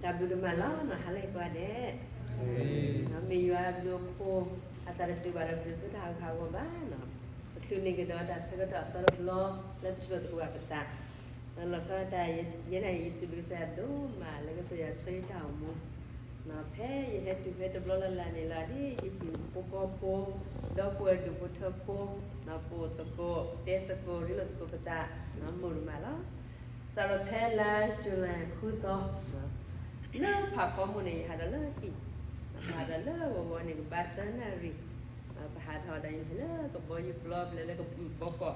တၢ်ဘျုးဒိၣ်မးလီၤနီၤ, ဟါလၢအဂ့ၤကိးဂၤဒဲး, မ့ၢ်ယွၤအဘျုးအဖှိၣ်, အသးတတုၤဘၣ်ဒီးဘျုးစိတၢ်အဂၤအဂီၢ်ဘၣ်နီၤ, ပချုးန့ၢ်ကဒီးတၢ်ဆၢကတီၢ်အသီတဘျီလၢပထံၣ်လိာ်သကိးဘၣ်ပသး, လီၤဆီဒၣ်တၢ်ယဲန့ၣ် ယစံးဘျုးကစၢ်ယွၤဒိၣ်မးလၢကစၢ်ယွၤဆှၢယတၢ်အိၣ်မူ, ဖဲယဟဲတုၤဖဲတဘျီလၢ်လၢ်န့ၣ်လီၤ ဒ်ယဟံၣ်ဖိဃီဖိ, ဒီပုၢ်ဝဲၢ်ဒူၣ်ဖိထၢဖိ, ပအိၣ်သကိး, တဲသကိး, ရ့လိာ်သကိးပသး, မုာ်ဒိၣ်မးလီၤ. စးထီၣ်ဖဲလါယူၤလံဃုသီ, လၢဖးဖီမိၢ်န့ၣ် ယဟးဒီးလၢဟံၣ်, ပဟးဒီးလၢဂီၤဂီၤန့ၣ် ကဘါသၢနၣ်ရံၣ်, ပဟးထီၣ်ဒီးယဟဲလၢကဘီယူၤပျီ ပလဲၤလၢကဘီကီး, တုၤလ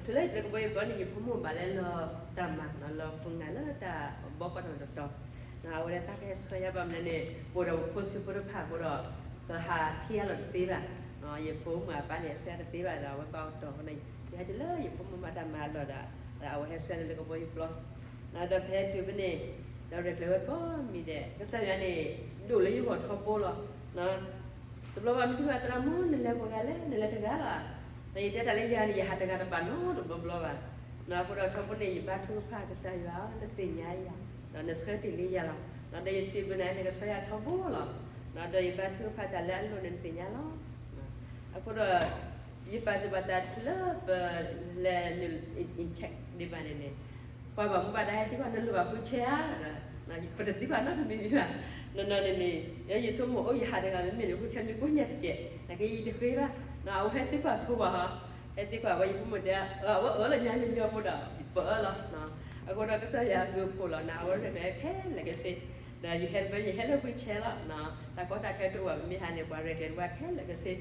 ၢယလဲၤကဘီယူၤပျီန့ၣ် ယဖိမုၣ်ဘၣ်လဲၤလီၤတၢ်မၤနီၤ လီၤဖုးနၤလၢတၢ်ဘီကီးတတီၤ, အဝဲဒၣ်တၢ်ကဟဲဆှၢယၤဘၣ်မနုၤလဲၣ်န့ၣ် ပအိၣ်ဒီးပဖိဆံးဖိတဖၣ်အဃိဒီး ပဟးခံဂၤလီၤတသ့ဘၣ်, ယဖိမုၣ်အပၢ်န့ၣ် အဆှၢယၤတသ့ဘၣ်ဒီး အဝဲဘၣ်အိၣ်တီၤအဃိန့ၣ် ယဟဲတုၤလၢယဖိမုၣ်မၤတၢ်မၤအလီၢ်ဒီး အဝဲဟဲဆှၢယၤလၢကဘီယူၤပျီ, ဒီးဖဲတုၤဖဲန့ၣ် ဒီးရဲၣ်ကျဲၤဝဲကိးမံၤဒဲး ကစၢ်ယွၤန့ၣ် ဒိၣ်လၢယဂီၢ်ထီဘိလီၤ. တဘျီဘၣ်မ့ၢ်သံကွၢ်သရၣ်မုၣ် နလဲၤပှဲၤဂၤလဲၣ် နလဲၤတဂၤလီၤ, ဒီးယတဲတၢ်လၢယၤန့ၣ် ယဟးတဂၤတဘၣ်နီတဘျီဘျီဘၣ်, အဃိဒီးထီဘိန့ၣ် ယဘါထုကဖၣ်ကစၢ်ယွၤ နသ့ၣ်ညါယၤ, ဒီးနဆှၢတ့ၢ်လံယၤလီၤ, ဒီးယစံးဘျုးနၤ နကဆှၢယၤထီဘိလီၤ, ဒီးယဘါထုကဖၣ်တၢ်လၢအလိၣ်န့ၣ်နသ့ၣ်ညါလီၤ. အဃိဒီး ယပာ်သူၣ်ပာ်သးလၢပလဲၤနုာ် incheck ဒံးဘၣ်န့ၣ်န့ၣ် ပှၤဘၣ်မူဘၣ်ဒါဟဲသံကွၢ် နလိၣ်ဘၣ် wheelchair ဧါ, ပတသံကွၢ်နီတမံၤမံၤဘၣ်, နီၢ်နီၢ်န့ၣ်န့ၣ် ယဆိကမိၣ်အိၣ်ယဟးတဂၤမ့မ့ၢ်န့ၣ် wheelchair မ့ၢ်ကိးညါတကဲး နာ်က့ယတဃ့ဘၣ်, အဝဲဟဲသံကွၢ်ဆိပှၤဟီ, ဟဲသံကွၢ်ဝဲယဖိမုၣ်တဲ အဝဲအၢလီၤညါညီညီဖိဒီး ပအၢလီၤ, အဃိဒီးကစၢ်ယွၤအဘျုးအဖှိၣ်လီၤ နအဝဲရဲၣ်ကျဲၤခဲလၢာ်ကဆ့, ဒီးယဟဲတဘျီယဟဲလၢ wheelchair လီၤ, တၢ်ကီတၢ်ခဲတအိၣ်ဘၣ် ပမ့ၢ်ဟးန့ၣ် ပှၤရဲၣ်ကျဲၤတဘၣ်ခဲလၢာ်ကဆ့,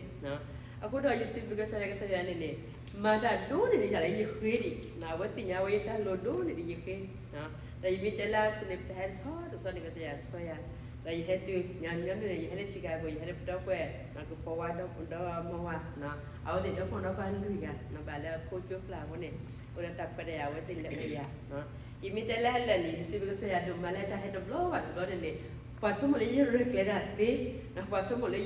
အဃိဒီးယစံးဘျုးကစၢ်ယွၤ ကစၢ်ယွၤန့ၣ်န့ၣ် မၤတၢ်ဒိၣ်န့ၢ်ဒံးယၤလၢယဃ့ဒံး, အဝဲသ့ၣ်ညါဝဲယတၢ်လိၣ်ဒိၣ်န့ၢ်ဒံးယဃ့, ဒီးယမ့ၢ်တဲလၢအပူၤန့ၣ် ပတဟဲတဆီတဆီန့ၣ် ကစၢ်ယွၤဆှၢယၤ, ဒီးယဟဲတုၤ ညီနုၢ်န့ၣ် ယဟဲလၢ Chicago ယဟဲလၢပဒီပုၢ်ဝဲၢ် ကပီၤဝါဒီမါဝၤ, အဝဲသ့ၣ်ဒီဖိဒီပှၤလွံၢ်ဂၤ ဘၣ်လၢအဖိကၠိပျၢ်အဃိန့ၣ် အိၣ်ဒီးတၢ်ခွဲးတၢ်ယာ် အဝဲသ့ၣ်လဲၤအိၣ်ယၤ, ယမ့ၢ်တဲလၢဟဲလၢာ်န့ၣ် ယစံးဘျုးကစၢ်ယွၤဒိၣ်မးလၢတၢ်ဟဲတဘျီဘၣ်တဘျီန့ၣ်န့ၣ် ပှၤဆိကမိၣ်လၢယရဲၣ်ကျဲၤတၢ်သ့, ပှၤဆိကမိၣ်လၢ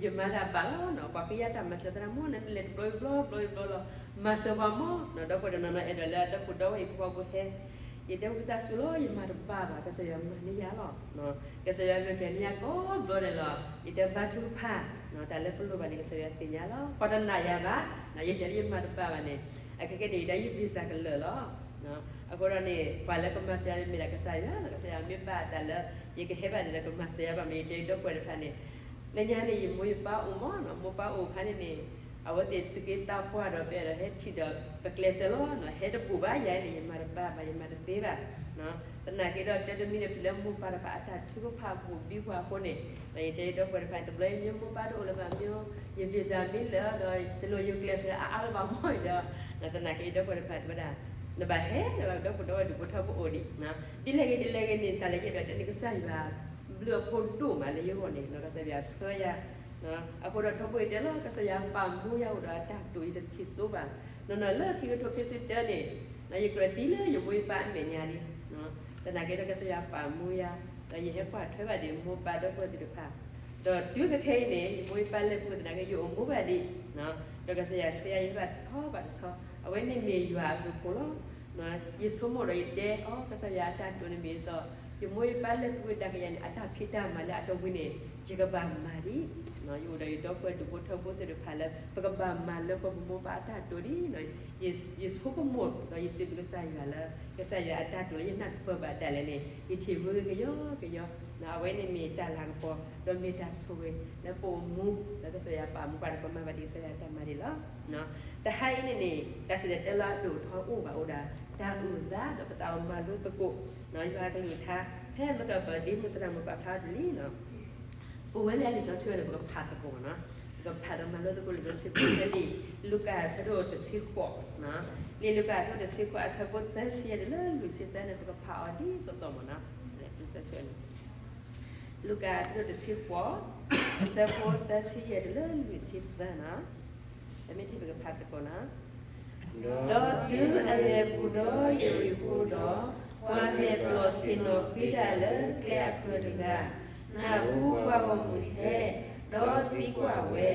ယမၤတၢ်ဘၣ်လီၤ, ပှၤဃ့ယၤတၢ်မၤစၢၤသရၣ်မုၣ်န့ၣ် နလဲၤတဘျီဘျီဘျီဘျီလီၤ, မၤစၢၤပှၤမး, ဒီပုၢ်ဝဲၢ်ဒီးနီၢ်နီၢ်အဲၣ်ဒိးလၢအဒီပုၢ်ဒီဝဲၢ်အံၤဖိဃီဖိဟဲ, ယတဲဝံသးစူၤလီၤ ယမၤတဘၣ်ဘၣ် ကစၢ်ယွၤမၤန့ၢ်ယၤလီၤ, ကစၢ်ယွၤရဲၣ်ကျဲၤန့ၢ်ယၤကိးဘျီဒဲးလီၤ, ယတဲဘါထုကဖၣ်, တၢ်လၢပလိၣ်ဘၣ်န့ၣ် ကစၢ်ယွၤသ့ၣ်ညါလီၤ, ပှၤတနာ်ယၤဘၣ်, ယတဲလၢယမၤတဘၣ်ဘၣ်န့ၣ်, အခဲကနံၣ်အံၤဒီးယ visa ကလၢာ်လီၤ, အဃိဒီးန့ၣ် ပှၤလၢကမၤစၢၤယၤန့ၣ်မ့ၢ်ဒၣ်ကစၢ်ယွၤလီၤ, ကစၢ်ယွၤမ့ၢ်ဘၣ်တၢ်လၢ ယကဟဲဘၣ်န့ၣ်ဒီးကမၤစၢၤယၤဘၣ်မ့ၢ် ယတဲဒီပုၢ်ဝဲၢ်တဖၣ်န့ၣ်, လၢညါန့ၣ် ယမိၢ်ယပၢ်အိၣ်မးနီၤ, မိၢ်ပၢ်အိၣ်အခါန့ၣ်န့ၣ်, အဝဲသ့ၣ်သုးက့သးပှၢ်ဒီး ပအဲၣ်ဒိးဟဲထံၣ်ဒီး ပကျဲးစၢးလီၤ, ဟဲတဘူးဘၣ်ယၤန့ၣ် ယမၤတဘၣ်ဘၣ် ယမၤတသ့ဘၣ်, သနာ်က့ဒီး တၢ်တမံၤန့ၣ် ဖဲလၢမိၢ်ပၢ်တဖၣ်အတၢ်ထုကဖၣ်ဘူးဘံဘူအဃိန့ၣ်, ယတဲယဒီပုၢ်ဝဲၢ်တဖၣ် တဘျီအံၤမ့ၢ်မိၢ်ပၢ်တအိၣ်လၢၤဘၣ်မ့ၢ်, ယ visa မ့ၢ်လၢာ်ဒီး တလိၣ်ယကျဲးစၢးအါအါလၢၤဘၣ်မ့ၢ်ဒီး, သနာ်က့ယဒီပုၢ်ဝဲၢ်တဖၣ်တဲဝဲဒၣ်, နဘၣ်ဟဲဒီး ဒီပုၢ်ဒီဝဲၢ်ဒူၣ်ဖိထၢဖိအိၣ်ဒံး, ဒ်လဲၣ်ဂ့ၤဒ်လဲၣ်ဂ့ၤန့ၣ် တၢ်လၢယအဲၣ်ဒိးတဲန့ၣ် ကစၢ်ယွၤ ဘျုးအဖှိၣ်ဒိၣ်မးလၢယဂီၢ်န့ၣ် ကစၢ်ယွၤဆှၢယၤ, အဃိဒီးထီဘိယတဲလီၤ ကစၢ်ယွၤပာ်မူယၤအိၣ်ဒီးအတၢ်တိာ် ယတထံၣ်စိဘၣ်, နီၢ်နီၢ်လၢခံကထိခံဆံတၢန့ၣ်, ယကြၢးသံလၢယမိၢ်ယပၢ်အမဲာ်ညါလံ, သနာ်က့ဒီးကစၢ်ယွၤပာ်မူယၤ, ဒီးယဟဲကွၢ်ထွဲဘၣ်ဒံးမိၢ်ပၢ်ဒီပုၢ်ဝဲၢ်သ့ၣ်တဖၣ်, ဒီးတုၤခဲအံၤန့ၣ် ယမိၢ်ယပၢ်လဲၤပူၤသနာ်က့ ယအိၣ်မူဘၣ်ဒံး, ဒီးကစၢ်ယွၤဆှၢယၤယဟဲဘၣ်တဆီဘၣ်တဆီ, အဝဲန့ၣ်မ့ၢ်ယွၤအဘျုးအဖှိၣ်လီၤ. ယဆိကမိၣ်ဒီးယတဲအီၤ ကစၢ်ယွၤအတၢ်တိာ်န့ၣ်မ့ၢ်အသိး, ယမိၢ်ယပၢ်လဲၤပူၤဝဲဒၣ်ကယၤန့ၣ် အတၢ်ဖံးတၢ်မၤလၢအတဝံၤန့ၣ် ယကဘၣ်မၤဒံး, ယအိၣ်ဒီးယဒီပုၢ်ဝဲၢ်ဒူၣ်ဖိထၢဖိသ့ၣ်တဖၣ်လၢ ပကဘၣ်မၤလၢပမိၢ်ပၢ်အတၢ်တိာ်ဒံး, ယဆိကမိၣ်ဒီးယစံးဘျုးကစၢ်ယွၤလၢ ကစၢ်ယွၤအတၢ်တိာ်လၢယနၢ်တပၢၢ်ဘၣ်ဒၣ်လဲာ်န့ၣ် ယထံၣ်မုၢ်ဂ့ၤကယီကယီ, အဝဲန့ၣ်မ့ၢ်တၢ်လၤကပီၤ ဒီးမ့ၢ်တၢ်ဆိၣ်ဂ့ၤ လၢပအိၣ်မူ လၢကစၢ်ယွၤပာ်မူပှၤဒီးပမၤဘၣ်ဒံးကစၢ်ယွၤအတၢ်မၤန့ၣ်လီၤ. တဟါအံၤန့ၣ်န့ၣ် တၢ်စံၣ်တဲၤတဲလီၤအဒိၣ်ထီအိၣ်ဘၣ်အိၣ်ဒီး တၢ်အုၣ်အသးဒီးပသးအိၣ်မၤလိသကိး, ယွၤအကလုၢ်ကထါ ဖဲမ့ၢ်တၢ်ပဒ့မုၢ်သရၣ်မုၣ်ပာ်ဖျါအီၤတလံနီၤ, ပဝဲလၢအလံာ်စီဆှံန့ၣ် ပကဖးသကိးနီၤ, ပကဖးဒီးမၤလိသကိးလံာ်စီဆှံဖဲလံာ်လူၤကၣ်အဆၢဒိၣ်တဆံဃိး, လံာ်လူၤကၣ်အဆၢဒိၣ်တဆံဃိး အဆၢဖိသၢဆံယဲၢ်တုၤလၢလွံၢ်ဆံသၢန့ၣ် ပကဖးအီၤဒ်သိးသိးမ့ၢ်နီၤ, လူၤကၣ်အဆၢဒိၣ်တဆံဃိး, အဆၢဖိသၢဆံယဲၢ်တုၤလၢလွံၢ်ဆံသၢနီၤ, ပမ့ၢ်ထံၣ်ပကဖးသကိးနီၤ, ဒီးတုၤအလဲၤဘူးဒီးယရံၣ်ၡိဒီး, ပှၤမဲာ်ပျီၢ်ဆ့ၣ်နီၤဃ့တၢ်လၢကျဲအဃၢၤတဂၤ, နၢ်ဟူပှၤဂီၢ်မုၢ်ဟဲ, ဒီးသံကွၢ်ဝဲ,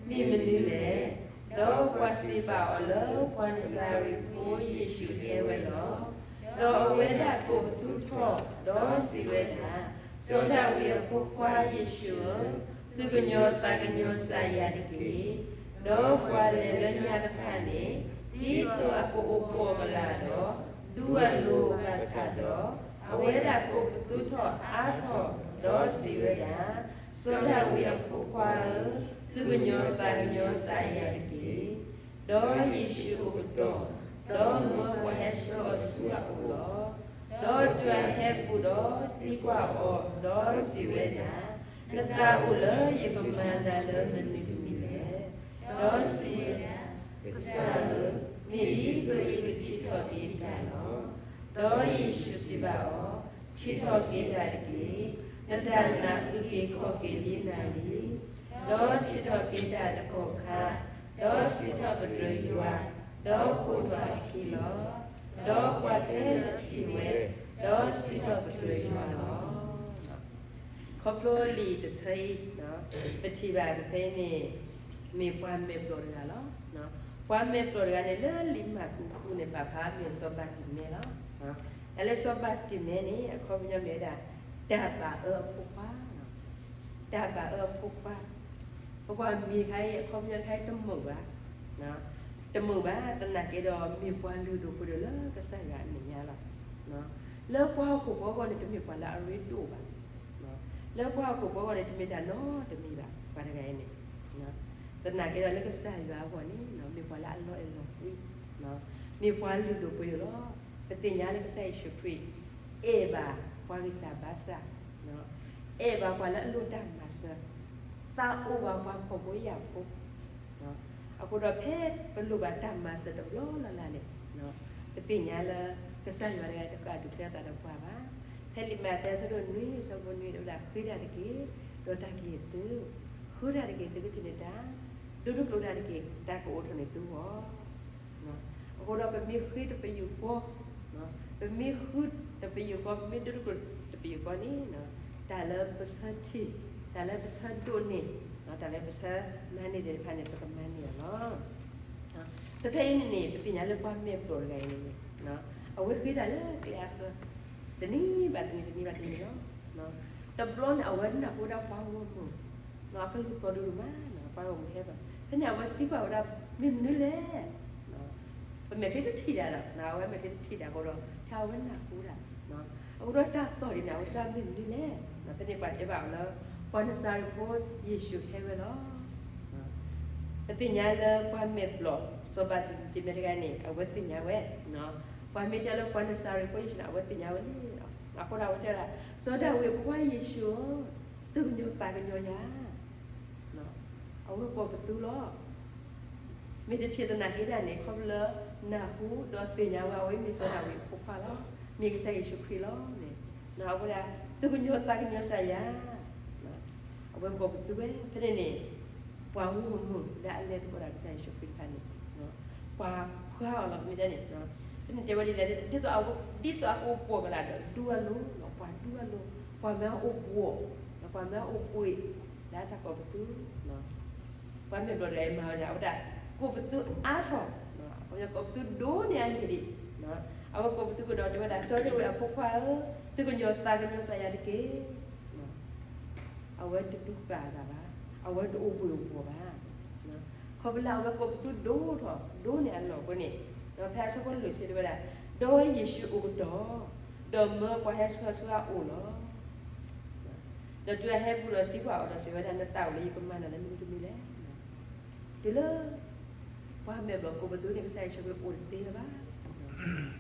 မ့ၢ်မနုၤလဲၣ်. ဒီးပှၤစံးဘၣ်အီၤလၢ ပှၤနစၤရ့းဖိယ့ၣ်ၡူးဟဲဝဲလီၤ. ဒီးအဝဲဒၣ်ကိးပသူထီၣ်, ဒီးစံးဝဲဒၣ်, စီၤဒၤဝံးအဖိခွါယ့ၣ်ၡူးဧၢ, သူၣ်ကညီၤသးကညီၤစၢ်ယၤတက့ၢ်. ဒီးပှၤလဲၤလၢညါတဖၣ်န့ၣ်, ဒ်သိးအကအိၣ်ပိာ်ကလာ်ဒီး ဒူအလိၤဘၣ်ဆၣ်ဒီး, အဝဲဒၣ်ကိးပသူထီၣ်အါထီၣ်, ဒီးစံးဝဲဒၣ်, စီၤဒၤဝံးအဖိခွါဧၢ, သူၣ်ကညီၤသးကညီၤစၢ်ယၤတက့ၢ်. ဒီးယ့ၣ်ၡူးအိၣ်ကတီၢ်, ဒီးမၢပှၤဟဲဆှၢအီၤဆူအအိၣ်လီၤ. ဒီးတုၤအဟဲဘူးဒီးသံကွၢ်အီၤ, ဒီးစံးဝဲဒၣ်, နသးအိၣ်လၢယကမၤနၤလၢမနုၤတမံၤလဲၣ်. ဒီးစံးဝဲဒၣ်, ကစၢ်ဧၢ, မ့ၢ်ဒ်သိးယကထံၣ်ထီၣ်က့ၤတၢ်လီၤ. ဒီးယ့ၣ်ၡူးစံးဘၣ်အီၤ, ထံၣ်ထီၣ်က့ၤတၢ်တက့ၢ်. နတၢ်နာ်အုၣ်က့ၤခီၣ်က့ၤလံနၤလံ. ဒီးထံၣ်ထီၣ်က့ၤတၢ်တကီၢ်ခါ, ဒီးစံးထီၣ်ပတြၢၤယွၤ, ဒီးပိာ်ထီၣ်အခံလီၤ. ဒီးပှၤခဲလၢာ်ထံၣ်ဝဲ, ဒီးစံးထီၣ်ပတြၢၤယွၤလီၤ. ခီဖျိလံာ်တဆၢအံၤ, ပထံၣ်ဘၣ်ဖဲအံၤန့ၣ်, မ့ၢ်ပှၤမဲာ်ဘျီၣ်တဂၤလီၤ. ပှၤမဲာ်ဘျီၣ်တဂၤန့ၣ် လၢလံာ်မၢ်ကူးပူၤန့ၣ် ပာ်ဖျါမ့ၢ်စီၤဘၤတံၤမဲလီၤ. တၢ်လၢစီၤဘၤတံၤမဲန့ၣ် အခီပညီမ့ၢ်ဝဲဒၣ် တၢ်ဘၣ်အၢအဖိခွါ, တၢ်ဘၣ်အၢအဖိခွါ. ပကွၢ်မ့ၢ်ခါအံၤ အခီပညီတခါအံၤတမုာ်ဘၣ်, တမုာ်ဘၣ်, သနာ်က့ဒီး မ့ၢ်ပှၤလုၢ်ဒိၣ်ပှ့ၤဒိၣ်လၢကစၢ်ယွၤအမဲာ်ညါလီၤ. လၢပှၤဟီၣ်ခိၣ်ဖိအဂီၢ်န့ၣ် တမ့ၢ်ပှၤလၢအရ့ဒိၣ်ဘၣ်. လၢပှၤဟီၣ်ခိၣ်ဖိအဂီၢ်န့ၣ် တမ့ၢ်တၢ်နီတမံၤဘၣ်, ပှၤတဂၤအံၤန့ၣ်. သနာ်က့ဒီးလၢကစၢ်ယွၤအဂီၢ်န့ၣ် မ့ၢ်ပှၤလၢအလီၤအဲၣ်လီၤကွံ, မ့ၢ်ပှၤလုၢ်ဒိၣ်ပှ့ၤဒိၣ်လီၤ. ပသ့ၣ်ညါလၢကစၢ်ယ့ၣ်ၡူးခရံာ် အဲၣ်ဘၣ်ပှၤဂံၢ်စၢ်ဘါစၢ်, အဲၣ်ဘၣ်ပှၤလၢအလိၣ်တၢ်မၤစၢၤ, သးအိၣ်ဘၣ်ပှၤဖှီၣ်ဖိယာ်ဖိ. အဃိဒီးဖဲပလိၣ်ဘၣ်တၢ်မၤစၢၤတဘျီလၢ်လၢ်န့ၣ်, ပသ့ၣ်ညါလၢကစၢ်ယွၤတဂၤတကးဒုးကဲထီၣ်သးဒီးပှၤဘၣ်. ဖဲလံာ်မးသဲအဆၢဒိၣ်နွံအဆၢဖိနွံ တဲဝဲဒၣ် ဃ့တၢ်တက့ၢ်, ဒီးတၢ်ကဟ့ၣ်သု, ဃုတၢ်တက့ၢ် သုကထံၣ်န့ၢ်တၢ်, ဒိးဒိၣ်ကျိၤတၢ်တက့ၢ် တၢ်ကအိၣ်ထီၣ်န့ၢ်သုဂီၢ်. အဃိဒီးပမ့ၢ်ဃ့တပယူာ်ဃီ, ပမ့ၢ်ဃုတပယူာ်ဃီ, ပမ့ၢ်ဒိးဒိၣ်ကျိၤတပယူာ်ဃီန့ၣ်, တၢ်လၢပဆၢထံၣ်, တၢ်လၢပဆၢဒိးန့ၢ်, တၢ်လၢပဆၢမၤန့ၢ်သ့ၣ်တဖၣ်န့ၣ် ပကမၤန့ၢ်အီၤလီၤ. ဖဲအံၤန့ၣ်န့ၣ် ပသ့ၣ်ညါလၢပှၤမဲာ်ဘျီၣ်တဂၤအံၤန့ၣ်, အဝဲဃ့တၢ်လၢကျဲအါဖျၢၣ်, တနံၤဘၣ်တနံၤ တနံၤဘၣ်တနံၤလီၤ. တဘျီန့ၣ် အဝဲနၢ်ဟူဝဲဒၣ်ပှၤဂီၢ်မုၢ်, အကလုၢ်သီၣ်ဒိၣ်ဒိၣ်မး, ပှၤဂီၢ်မုၢ်ဟဲဘၣ်. ဖဲန့ၣ် အဝဲသံကွၢ်ဝဲဒၣ် မ့ၢ်မနုၤလဲၣ်. ပမဲာ်ချံတထံၣ်ဒၣ်ဒီး အဝဲမဲာ်ချံတထံၣ်ဒၣ်အဃိဒီး ဖဲအဝဲနၢ်ဟူဒၣ်, အဃိဒီးတၢ်သီၣ်ဒ်န့ၣ် အဝဲသ့ၣ်မ့ၢ်မနုၤလဲၣ်. ဖဲန့ၣ်ပှၤတဲဘၣ်အီၤလၢ ပှၤနစၤရ့းဖိယ့ၣ်ၡူးဟဲဝဲလီၤ. ပသ့ၣ်ညါလၢပှၤမဲာ်ဘျီၣ် စီၤဘၤတံၤမဲတဂၤန့ၣ် အဝဲသ့ၣ်ညါဝဲ, ပှၤမ့ၢ်တဲလၢပှၤနစၤရ့းဖိယ့ၣ်ၡူးန့ၣ် အဝဲသ့ၣ်ညါဝဲလံ. အဃိဒီးအဝဲတဲဝဲဒၣ် စီၤဒၤဝံးအဖိခွါယ့ၣ်ၡူးဧၢ, သူၣ်ကညီၤသးကညီၤယၤ. အဝဲကိးပသူလီၤ. မ့ၢ်တထံၣ်သနာ်က့ဒၣ်န့ၣ် ခီဖျိလၢနၢ်ဟူဒီးသ့ၣ်ညါဝဲ အဝဲမ့ၢ်စီၤဒၤဝံးအဖိခွါလီၤ, မ့ၢ်ကစၢ်ယ့ၣ်ၡူးခရံာ်လီၤန့ၣ်, အဝဲဒၣ် သူၣ်ကညီၤသးကညီၤစၢ်ယၤ, အဝဲကိးပသူဝဲ. ဖဲန့ၣ်န့ၣ် ပှၤဂီၢ်မုၢ်လၢအလဲၤသကိးဒီးကစၢ်ယ့ၣ်ၡူးခရံာ်တဖၣ်န့ၣ် ပှၤဖှါအီၤလီၤ. ပမ့ၢ်တဲန့ၣ် ဖဲန့ၣ်တဲဝဲဒ်လဲၣ်, ဒ်သိးအကအိၣ်ပိာ်ကလာ်ဒီး ဒူအလိၤ, ပှၤဒူအလိၤ, ပှၤမ့ၢ်အိၣ်ဘှီၣ်, ပှၤမ့ၢ်အိၣ်ဘှံး, လၢတၢ်ကိးပသူ ပှၤမဲာ်ဘျီၣ်တဂၤအံၤမၤဝဲဒၣ် အဝဲဒၣ် ကိးပသူအါထီၣ်, ကိးပသူဒိၣ်န့ၢ်အန့ၣ်ဒံး, အဝဲကိးပသူကဒီးတဲဝဲဒၣ် စီၤဒၤဝံးအဖိခွါဧၢ, သူၣ်ကညီၤသးကညီၤစၢ်ယၤတက့ၢ်. အဝဲတဒူဃာ်အသးဘၣ်, အဝဲတအိၣ်ဘှံးအိၣ်ဘှီၣ်ဘၣ်. ခီဖျိလၢအဝဲကိးပသူဒိၣ်ထီၣ် ဒိၣ်န့ၢ်အလီၢ်အဃိန့ၣ်, ဖဲအဆၢဖိလွံၢ်ဆံတဲဝဲဒၣ်, ဒီးယ့ၣ်ၡူးအိၣ်ကတီၢ်, ဒီးမၢပှၤဟဲဆှၢဆူအအိၣ်လီၤ. ဒီးတုၤအဟဲဘူးဒီးသံကွၢ်အီၤဒီးစံးဝဲဒၣ်, နသးအိၣ်လၢယကမၤနၤလၢမနုၤတမံၤလဲၣ်. တုၤလၢ ပှၤမဲာ်ဘျီၣ်ကိးပသူန့ၣ် ကစၢ်ယ့ၣ်ၡူးခရံာ်အိၣ်တသ့လၢၤဘၣ်.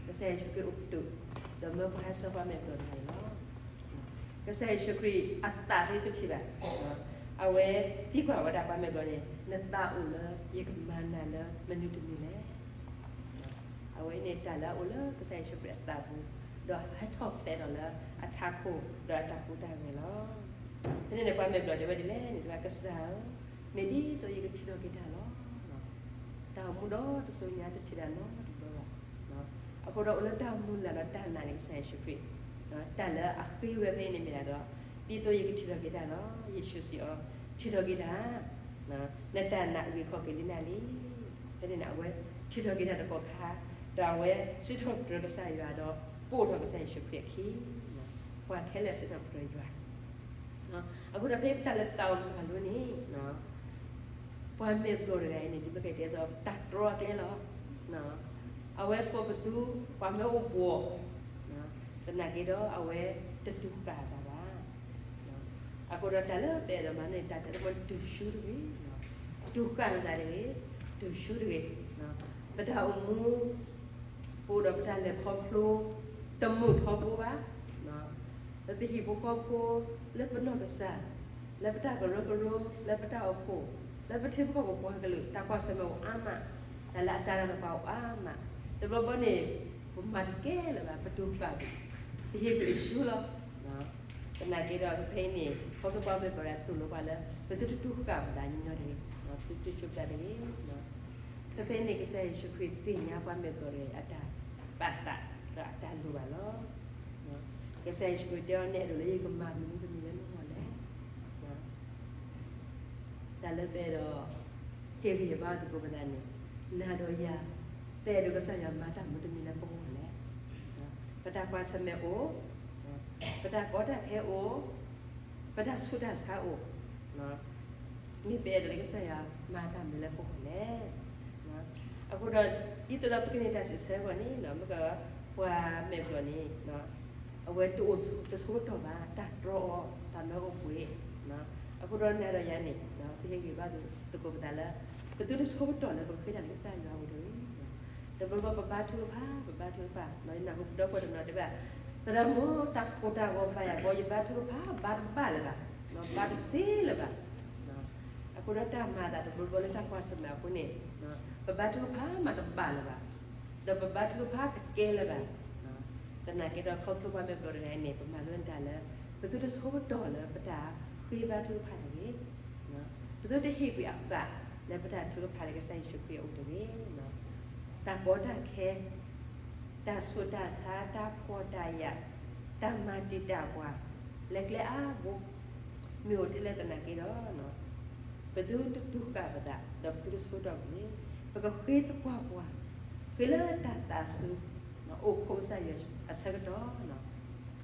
ကစၢ်ယ့ၣ်ၡူးခရံာ်အိၣ်ကတုာ်, ဒီးမၢပှၤဟဲဆှၢပှၤမဲာ်ဘျီၣ်တဂၤအံၤလီၤ. ကစၢ်ယ့ၣ်ၡူးခရံာ်အသးဖဲပထံၣ်ဘၣ်, အဝဲသံကွၢ်ဝဲဒၣ်ပှၤမဲာ်ဘျီၣ်န့ၣ်, နသးအိၣ်လၢယကမၤနၤလၢမနုၤတမံၤလဲၣ်. အဝဲအံၤန့ၣ်တၢ်လၢအအိၣ်လၢကစၢ်ယ့ၣ်ၡူးခရံာ်အသးပူၤ, ဒီးဟဲထီၣ်ဖျါထီၣ်လၢအထးခိၣ် ဒီးအတၢ်ဟူးတၢ်ဂဲၤလီၤ. ဖဲန့ၣ်န့ၣ် ပှၤမဲာ်ဘျီၣ်တဲဝဲဒ်လဲၣ်န့ၣ် တဲဝဲဒၣ် ကစၢ်ဧၢ, မ့ၢ်ဒ်သိးယကထံၣ်ထီၣ်က့ၤတၢ်လီၤ. တၢ်အိၣ်မူဒီတစိၤညါတထံၣ်တၢ်နီတဘျီဘၣ်. အဃိဒီးအိၣ်လၢတၢ်မုၢ်လၢ်ဒီးတၢ်နာ်န့ၣ် ကစၢ်ယ့ၣ်ၡူးခရံာ်, တၢ်လၢအဃ့ဝဲဖဲအံၤန့ၣ်မ့ၢ်ဒၣ်ဒီး, ဒ်သိးယကထံၣ်ထီၣ်က့ၤတၢ်လီၤ. ယ့ၣ်ၡူးစံးအီၤ, ထံၣ်ထီၣ်က့ၤတၢ်, နတၢ်နာ်အုၣ်က့ၤခီၣ်က့ၤလံနၤလံ. ဖဲန့ၣ်န့ၣ် အဝဲထံၣ်ထီၣ်က့ၤတၢ်တကီၢ်ခါ, ဒီးအဝဲစံးထီၣ်ပတြၢၤကစၢ်ယွၤဒီး ပိာ်ထီၣ်ကစၢ်ယ့ၣ်ၡူးခရံာ်အခံ. ပှၤခဲလၢာ်စံးထီၣ်ပတြၢၤယွၤ အဃိဒီးဖဲပတၢ်လၢသးအိၣ်မၤလိန့ၣ် ပှၤမဲာ်ဘျီၣ်တဂၤအံၤန့ၣ် ဒ်ပကတဲသိး တၢ်တြီအကျဲလီၤ. အဝဲကိးပသူ ပှၤမၢအိၣ်ဘှီၣ်, သနာ်က့ဒီးအဝဲတတူၢ်ဃာ်အသးဘၣ်. အဃိဒီးတၢ်လၢပအဲၣ်ဒိးမၤန့ၣ် တၢ်တဲတမံၤ တူၢ်ဆူၣ်တဂ့ၤ, တူၢ်ဃာ်နသးတဂ့ၤ, တူၢ်ဆူၣ်တဂ့ၤ. ပတၢ်အိၣ်မူ ပအိၣ်ဒီးပတၢ်လဲၤခီဖျိ တမုာ်ထီဘိဘၣ်. လၢပဟံၣ်ဖိဃီဖိ လၢပနီၢ်ကစၢ်, လၢပတၢ်ကရၢကရိ, လၢပတၢ်အိၣ်ဖှိၣ်, လၢပထံပကီၢ်ပပှၤကလုာ် တၢ်ကွၢ်ဆၢၣ်မဲာ်အိၣ်အါမး, တၢ်လၢအတၢ်ဂၤတပၤအိၣ်အါမး, တဘျီဘျီန့ၣ် ပမၤတကဲလၢၤဘၣ် ပတူၢ်ဃာ်ကွံာ်, ပဟ့ၣ်ကွံာ်တဆူလီၤ. သနာ်က့ဒီးဖဲအံၤန့ၣ် ခီဖျိပှၤမဲာ်ဘျီၣ်တဂၤသိၣ်လိပှၤလၢ ပသုတတူၢ်ဃာ်ပသးညီညီတဂ့ၤ, ပသုတတူၢ်ဆူၣ်ပသးတဂ့ၤ. ဖဲဖဲအံၤန့ၣ် ကစၢ်ယ့ၣ်ၡူးခရံာ်သ့ၣ်ညါပှၤမဲာ်ဘျီၣ်တဂၤအံၤ အတၢ်ပာ်သး ဒီးအတၢ်လိၣ်ဘၣ်လီၤ. ကစၢ်ယ့ၣ်ၡူးခရံာ်တဲအီၤ နအဲၣ်ဒိးလၢယကမၤမနုၤတမံၤလၢနဂီၢ်လဲၣ်. တၢ်လၢပအဲၣ်ဒိး ဟ့ၣ်ဂံၢ်ဟ့ၣ်ဘါသကိးပသးန့ၣ်, နၤဒီးယၤ ပအဲၣ်ဒိးကစၢ်ယွၤမၤတၢ်မနုၤတမံၤလၢပဂီၢ်လဲၣ်. ပတၢ်ကွၢ်ဆၢၣ်မဲာ်အိၣ်, ပတၢ်ကီတၢ်ခဲအိၣ်, ပတၢ်ဆူးတၢ်ဆါအိၣ်, မ့ၢ်ပအဲၣ်ဒိးလၢကစၢ်ယွၤမၤတၢ်မနုၤလၢပဂီၢ်လဲၣ်. အဃိဒီး ဒ်သိးဒီးပကန့ၢ်တၢ်စံးဆၢအဂီၢ်န့ၣ် မ့ၢ်က ပှၤမဲာ်ဘျီၣ်န့ၣ် အဝဲတအိၣ်တဆိကတီၢ်ဘၣ် တၢ်တြီအီၤ တၢ်မၢအိၣ်ဘှံး, အဃိဒီးနၤဒီးယၤန့ၣ် ပဟ့ၣ်ဂံၢ်ဘါသကိးပသးလၢ ပသုတဆိကတီၢ်လၢပကဃ့တၢ်လၢကစၢ်ယွၤအအိၣ်တဂ့ၤ. တဘျီဘျီပဘါထုကဖၣ် ပဘါထုကဖၣ် ယနၢ်ဟူပဒီပုၢ်ဝဲၢ်တနီၤတဲဘၣ် သရၣ်မုၣ် တၢ်ကိၢ်တၢ်ဂီၤဘၣ်ယၤဘီ ယဘါထုကဖၣ် ဘါတဘၣ်လၢၤဘၣ်, ဘါတသ့လၢၤဘၣ်. အဃိဒီးတၢ်မၤအသးတဘျီဘျီလၢတၢ်ကွၢ်ဆၢၣ်မဲာ်အဃိန့ၣ် ပဘါထုကဖၣ်မးတဘၣ်လၢၤဘၣ်, ဒီးပဘါထုကဖၣ်တကဲလၢၤဘၣ်. သနာ်က့ဒီးခီဖျိပှၤမဲာ်ဘျီၣ်တဂၤအံၤန့ၣ် ပမၤလိန့ၢ်တၢ်လၢ ပသုတဆိကတီၢ်လၢပတၢ်ဃ့ဘါထုကဖၣ်တဂ့ၤ, ပသုတဟ့ၣ်ကွံာ်အဃၣ်လၢပတၢ်ထုကဖၣ်လၢကစၢ်ယ့ၣ်ၡူးခရံာ်အအိၣ်တဂ့ၤ. တၢ်ကီတၢ်ခဲ တၢ်ဆူးတၢ်ဆါ တၢ်ဖှီၣ်တၢ်ယာ် တၢ်မၤတံာ်တာ်ပှၤ လၢကျဲအါဘိ မ့ၢ်အိၣ်ထဲလဲၣ်သနာ်က့ဒီး ပသုတတူၢ်ဃာ်ပသး ဒီးပသုတဆိကတီၢ်တဂ့ၤ, ပကဃ့သကွၢ်ပှၤ ဃ့လၢတၢ်သးစူၤ အိၣ်ခိးကစၢ်ယွၤအဆၢကတီၢ်,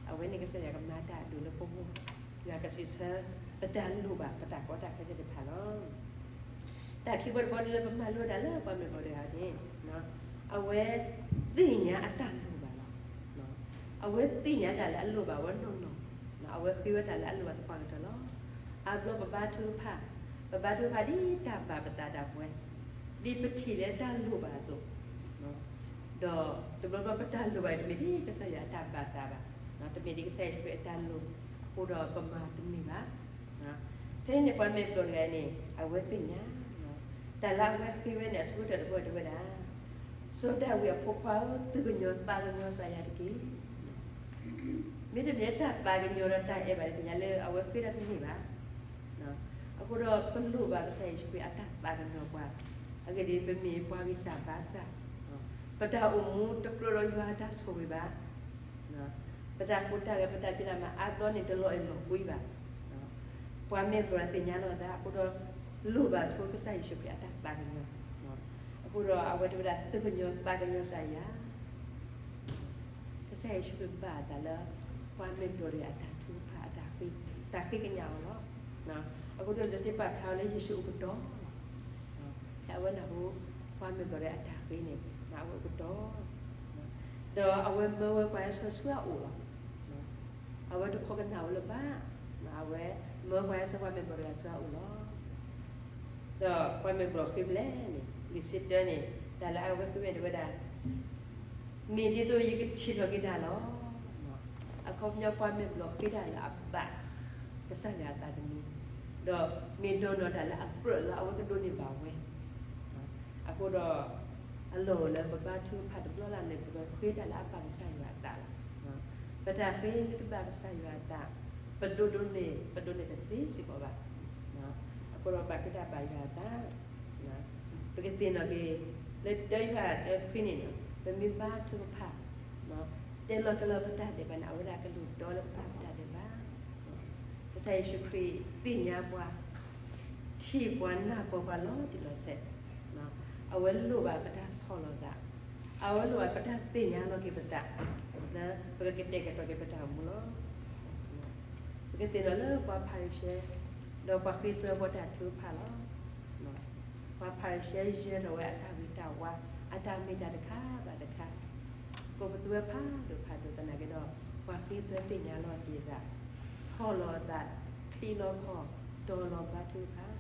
အဝဲန့ၣ်ကစၢ်ယွၤကမၤတၢ်အဒိၣ်လၢပဂီၢ်, ယွၤကစံးဆၢ ပတၢ်လိၣ်ဘၣ် ပတၢ်ကီတၢ်ခဲသ့ၣ်တဖၣ်လီၤ. တၢ်ခံဘီတဘီလၢပမၤလိတၢ်လၢပှၤမဲာ်ဘျီၣ်တဂၤန့ၣ် အဝဲသ့ၣ်ညါအတၢ်လိၣ်ဘၣ်လီၤ. အဝဲသ့ၣ်ညါတၢ်လၢအလိၣ်ဘၣ်ဝဲနီၢ်နီၢ်, အဝဲဃ့ဝဲတၢ်လၢအလိၣ်ဘၣ်သပှၢ်ကတၢၢ်လီၤ. အါဘျီပဘါထုကဖၣ်, ပဘါထုကဖၣ်ဒ်တၢ်ဘၣ်ပသးဒၣ်ပှဲၤ, ဒ်ပထံၣ်လၢတၢ်လိၣ်ဘၣ်အသိး, ဒီးတဘျီဘျီပတၢ်လိၣ်ဘၣ်အံၤ တမ့ၢ်ဒ်ကစၢ်ယွၤအတၢ်ဘၣ်သးဘၣ်, တမ့ၢ်ဒ်ကစၢ်ယ့ၣ်ၡူးခရံာ်အတၢ်လိၣ်, အဃိဒီးပမၤတန့ၢ်ဘၣ်. ဖဲန့ၣ်ပှၤမဲာ်ဘျီၣ်တဂၤန့ၣ် အဝဲသ့ၣ်ညါ တၢ်လၢအဝဲဃ့ဝဲန့ၣ် အဆၢကတီၢ်တဘီတဝဲဒၣ်, စီၤဒၤဝံးအဖိခွါဧၢ, သုကညီၤသးကညီၤစၢ်ယၤတက့ၢ်. မ့တမ့ၢ်တၢ်သးကညီၤဒီးတၢ်အဲၣ်ဘၣ်တသ့ၣ်ညါလၢအဝဲဃ့တၢ်တန့ၢ်ဘၣ်. အဃိဒီးပလိၣ်ဘၣ်ကစၢ်ယ့ၣ်ၡူးခရံာ်အတၢ်သးကညီၤပှၤ, အဂ့ၢ်ဒ်အံၤ ပမ့ၢ်ပှၤဂံၢ်စၢ်ဘါစၢ်, ပတၢ်အိၣ်မူတကြၢးဒီးယွၤအတၢ်ဆိၣ်ဂ့ၤဘၣ်. ပတၢ်ဟူးတၢ်ဂဲၤ ပတၢ်ဖံးတၢ်မၤအါဘျီန့ၣ် တလီၤအဲၣ်လီၤကွံဘၣ်. ပှၤမဲာ်ဘျီၣ်သ့ၣ်ညါလီၤအသးအဃိဒီး လိၣ်ဘၣ်ဆိကစၢ်ယ့ၣ်ၡူးခရံာ်အတၢ်သးကညီၤ, အဃိဒီးအဝဲတဲဝဲဒၣ် သုကညီၤသးကညီၤစၢ်ယၤ. ကစၢ်ယ့ၣ်ၡူးခရံာ်ဘၣ်အသးလၢ ပှၤမဲာ်ဘျီၣ်တဂၤအတၢ်ထုကဖၣ်အတၢ်ဃ့, တၢ်ဃ့ကညးအီၤလီၤ. အဃိဒီးလံာ်စီဆှံပာ်ဖျါအီၤလၢယ့ၣ်ၡူးအိၣ်ကတီၤ, ဖဲအဝဲနၢ်ဟူ ပှၤမဲာ်ဘျီၣ်တဂၤအတၢ်ဃ့န့ၣ် အဝဲအိၣ်ကတီၤ, ဒီးအဝဲမၢဝဲပှၤအံၣ်စရ့လးဆူအအိၣ်လီၤ. အဝဲတခိးကနၣ်ဝဲလၢၤဘၣ်, အဝဲမၢပှၤအံၣ်စရ့လး ပှၤမဲာ်ဘျီၣ်တဂၤဆူအအိၣ်လီၤ. ဒီးပှၤမဲာ်ဘျီၣ်ဃ့ဖဲလဲၣ်န့ၣ် လံာ်စံးတၢန့ၣ် တၢ်လၢအဝဲဃ့ဝဲန့ၣ်တဲဝဲဒၣ်, မ့ၢ်ဒ်သိးယကထံၣ်ထီၣ်က့ၤတၢ်လီၤ. အခီပညီပှၤမဲာ်ဘျီၣ်ဃ့တၢ်လၢအဘၣ်ကစၢ်ယွၤအသးတမံၤ, ဒီးမ့ၢ်နီၢ်နီၢ်တၢ်လၢအကြၢးလၢအဝဲကဒိးန့ၢ်ဘၣ်ဝဲ. အဃိဒီး အလီၢ်အိၣ်လၢပဘါထုကဖၣ်တဘျီလၢ်န့ၣ် ပကဃ့တၢ်လၢအဘၣ်ကစၢ်ယွၤအသးလီၤ. ပတၢ်ဃ့မ့ၢ်တဘၣ်ကစၢ်ယွၤအသး, ပဒိးဒိးန့ၢ် ပဒိးန့ၢ်တသ့စ့ၢ်ကီးဘၣ်. အဃိဒီးဘၣ်ဃ့တၢ်ဘၣ်ယွၤအသး, ပကသ့ၣ်နီၣ်က့ၤ လၢတၢယွၤတၢ်ဃ့န့ၣ် ပမ့ၢ်ဘါထုကဖၣ် တဲလီၤတလီၤပတၢ်ဒဲးဘးန့ၣ် အဝဲဒၣ်ကလုၢ်တီလၢပဘၣ်ပတၢ်ဒဲးဘး. ကစၢ်ယ့ၣ်ၡူးခရံာ်သ့ၣ်ညါပှၤ, ထံၣ်ပှၤနၢ်ပၢၢ်ပှၤလီၤတံၢ်လီၤဆဲး, အဝဲလိၣ်ဘၣ်ပတၢ်ဆီၣ်လီၤသး, အဝဲလိၣ်ဘၣ်ပတၢ်သ့ၣ်ညါလီၤက့ၤပသး, လၢပကကတဲာ်ကတီၤက့ၤပတၢ်အိၣ်မူလီၤ. ကသ့ၣ်နီၣ်လၢပှၤဖၤရံၤၡဲ ဒီးပှၤဃ့သွဲဖိတၢ်ထုကဖၣ်လီၤ. ပှၤဖၤရံၤၡဲယၢၤလီၤဝဲအတၢ်ဂ့ၤတၢ်ဝါ အတၢ်မ့ၢ်တၢ်တခါဘၣ်တခါ, ကိးပသူဝဲဖးဒိၣ်ဖးဒိၣ်သနာ်က့ဒီး ပှၤဃ့သွဲသ့ၣ်ညါလီၤက့ၤသး, ဆီၣ်လီၤအသး, ချံးလီၤခီၣ်, တီၤလီၤဘါထုကဖၣ်,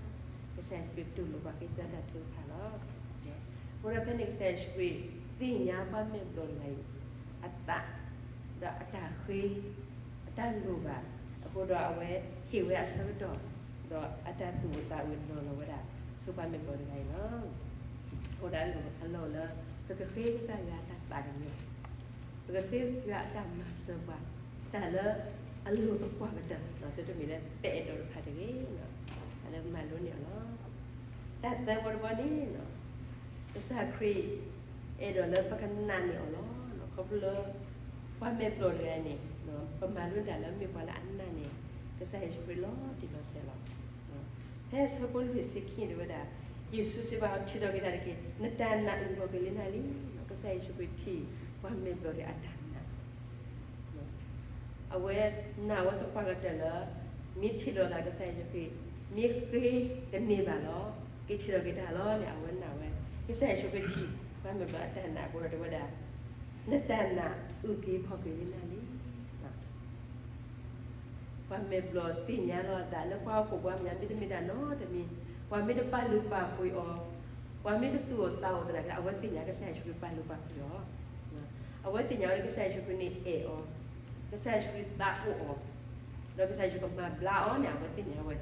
ကစၢ်ယ့ၣ်ၡူးခရံာ်တူၢ်လိာ်ပှၤဃ့သွဲတၢ်ထုကဖၣ်လီၤ. အဃိဒီးဖဲန့ၣ်ကစၢ်ယ့ၣ်ၡူးခရံာ်သ့ၣ်ညါပှၤမဲာ်ဘျီၣ်တဂၤအံၤ အသး ဒီးအတၢ်ဃ့ အတၢ်လိၣ်ဘၣ်, အဃိဒီးအဝဲဟ့ၣ်ဝဲအဆၢကတီၢ် ဒီးအတၢ်သူၣ်အိၣ်သးအိၣ်လီၤလီၤဝဲဒၣ် ဆူပှၤမဲာ်ဘျီၣ်တဂၤအံၤလီၤ. အဃိဒီးအလီၢ်လၢ ပကဃ့ကစၢ်ယွၤအတၢ်သးကညီၤ, ပကဃ့ယွၤအတၢ်မၤစၢၤပှၤ, တၢ်လၢအလိၣ်သပှၢ်ကတၢၢ် တမ့ၢ်လၢပအဲၣ်ဒိးတဖၣ်တဂ့ၤ, တၢ်လၢမၤလိန့ၢ်အီၤလီၤ. တၢ်သၢဘီတဘီန့ၣ် ကစၢ်ခရံာ်အဲၣ်ဒိးလၢပကနာ်န့ၢ်အီၤလီၤ. ခီဖျိလၢ ပှၤမဲာ်ဘျီၣ်တဂၤန့ၣ် ပမၤလိတၢ်လၢမ့ၢ်ပှၤလၢအနာ်န့ၢ် ကစၢ်ယ့ၣ်ၡူးခရံာ်လီၤတံၢ်လီၤဆဲးလီၤ. ဖဲအဆၢဖိလွံၢ်ဆံခံန့ၣ်တဲဝဲဒၣ်, ယ့ၣ်ၡူးစံးဘၣ်အီၤ, ထံၣ်ထီၣ်က့ၤတၢ်တက့ၢ်. နတၢ်နာ်အုၣ်က့ၤလံနၤလံ. ကစၢ်ယ့ၣ်ၡူးခရံာ်ထံၣ်ပှၤမဲာ်ဘျီၣ်တဂၤအတၢ်နာ် အဝဲနာ်ဝဲသပှၢ်ကတၢၢ်လၢ မ့ၢ်ထံၣ်လိာ်သးကစၢ်ယ့ၣ်ၡူးခရံာ် မ့ၢ်ဃ့ကန့ၢ်ဘၣ်လီၤ. က့ၤထံၣ်ထီၣ်က့ၤတၢ်လီၤန့ၣ် အဝဲနာ်ဝဲ. ကစၢ်ယ့ၣ်ၡူးခရံာ်ထံၣ်ပှၤမဲာ်ဘျီၣ်အတၢ်နာ်အဃိဒီးတဲဝဲဒၣ်, နတၢ်နာ်အုၣ်က့ၤခီၣ်က့ၤလံနၤလံ. ပှၤမဲာ်ဘျီၣ်သ့ၣ်ညါလီၤအသးလၢပှၤဟီၣ်ခိၣ်ပှၤမဲာ်ညါ မ့တမ့ၢ်တၢ်နီတမံၤ, ပှၤမ့ၢ်တပာ်လုၢ်ပာ်ပှ့ၤအီၤ, ပှၤမ့ၢ်တသူၣ်အိၣ်သးအိၣ်သနာ်က့ အဝဲသ့ၣ်ညါကစၢ်ယ့ၣ်ၡူးခရံာ်ပာ်လုၢ်ပာ်ပှ့ၤအီၤ. အဝဲသ့ၣ်ညါဝဲလၢကစၢ်ယ့ၣ်ၡူးခရံာ်န့ၣ်အဲၣ်အီၤ, ကစၢ်ယ့ၣ်ၡူးခရံာ်သးအိၣ်အီၤ, ဒီးကစၢ်ယ့ၣ်ၡူးကမၤဘျါအီၤန့ၣ် အဝဲသ့ၣ်ညါဝဲ.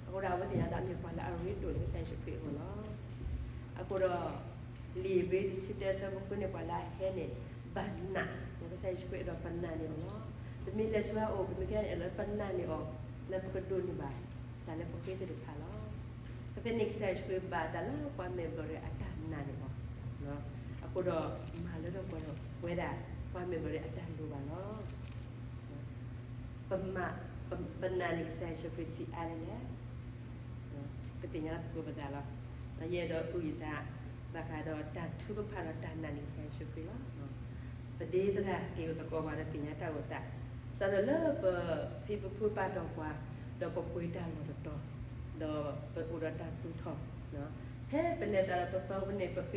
အဃိဒီးအဝဲသ့ၣ်ညါသးမ့ၢ်ပှၤလၢအရ့ဒိၣ်လၢကစၢ်ယ့ၣ်ၡူးခရံာ်အဂီၢ်လီၤ. အဃိဒီး လံာ်ဧ့ၤဘြံၤတဆံတၢ အဆၢဖိဃုန့ၣ် ပှၤလၢအဟဲန့ၣ် ဘၣ်နာ်, ကစၢ်ယ့ၣ်ၡူးခရံာ်အဲၣ်ဒိးပနာ်န့ၢ်အီၤလီၤ. ပမ့ၢ်လဲၤဆူအအိၣ် ပမ့ၢ်ကဲအဲၣ်ဒိးလၢပနာ်န့ၢ်အီၤ လၢပကဒိးန့ၢ်ဘၣ် တၢ်လၢပဃ့သ့ၣ်တဖၣ်လီၤ. ဖဲဖဲန့ၣ် ကစၢ်ယ့ၣ်ၡူးခရံာ်ဘၣ်အသးလၢပှၤမဲာ်ဘျီၣ်တဂၤအတၢ်နာ်န့ၢ်အီၤ, အဃိဒီးမၤလၢထီၣ်ပှဲၤထီၣ်ဝဲဒၣ် ပှၤမဲာ်ဘျီၣ်တဂၤအတၢ်လိၣ်ဘၣ်လီၤ. ပမၤ, ပ, ပနာ်န့ၢ်ကစၢ်ယ့ၣ်ၡူးခရံာ်ဆံးအါန့ၣ်လဲၣ်. ပသ့ၣ်ညါသကိးပသးလီၤ. ယအဲၣ်ဒိးအုၣ်ယသး ဘၣ်ဃးဒီးတၢ်ထုကဖၣ်ဒီးတၢ်နာ်န့ၢ်ကစၢ်ယ့ၣ်ၡူးခရံာ်လီၤ. ပဒ့သရၣ်က့ၤအိၣ်သကိးပှၤဒီးသ့ၣ်ညါတၢ်အိၣ်သး, စးထီၣ်လၢပဖံပဖုပာ်တီၢ်ပှၤ, ဒီးပပှ့ၤတၢ်လီၢ်တတီၤ, ဒီးပအိၣ်ဒီးတၢ်သူၣ်ထီၣ်, ဖဲပလဲၤစးဒီးပသီပူၤန့ၣ် ပဃ့,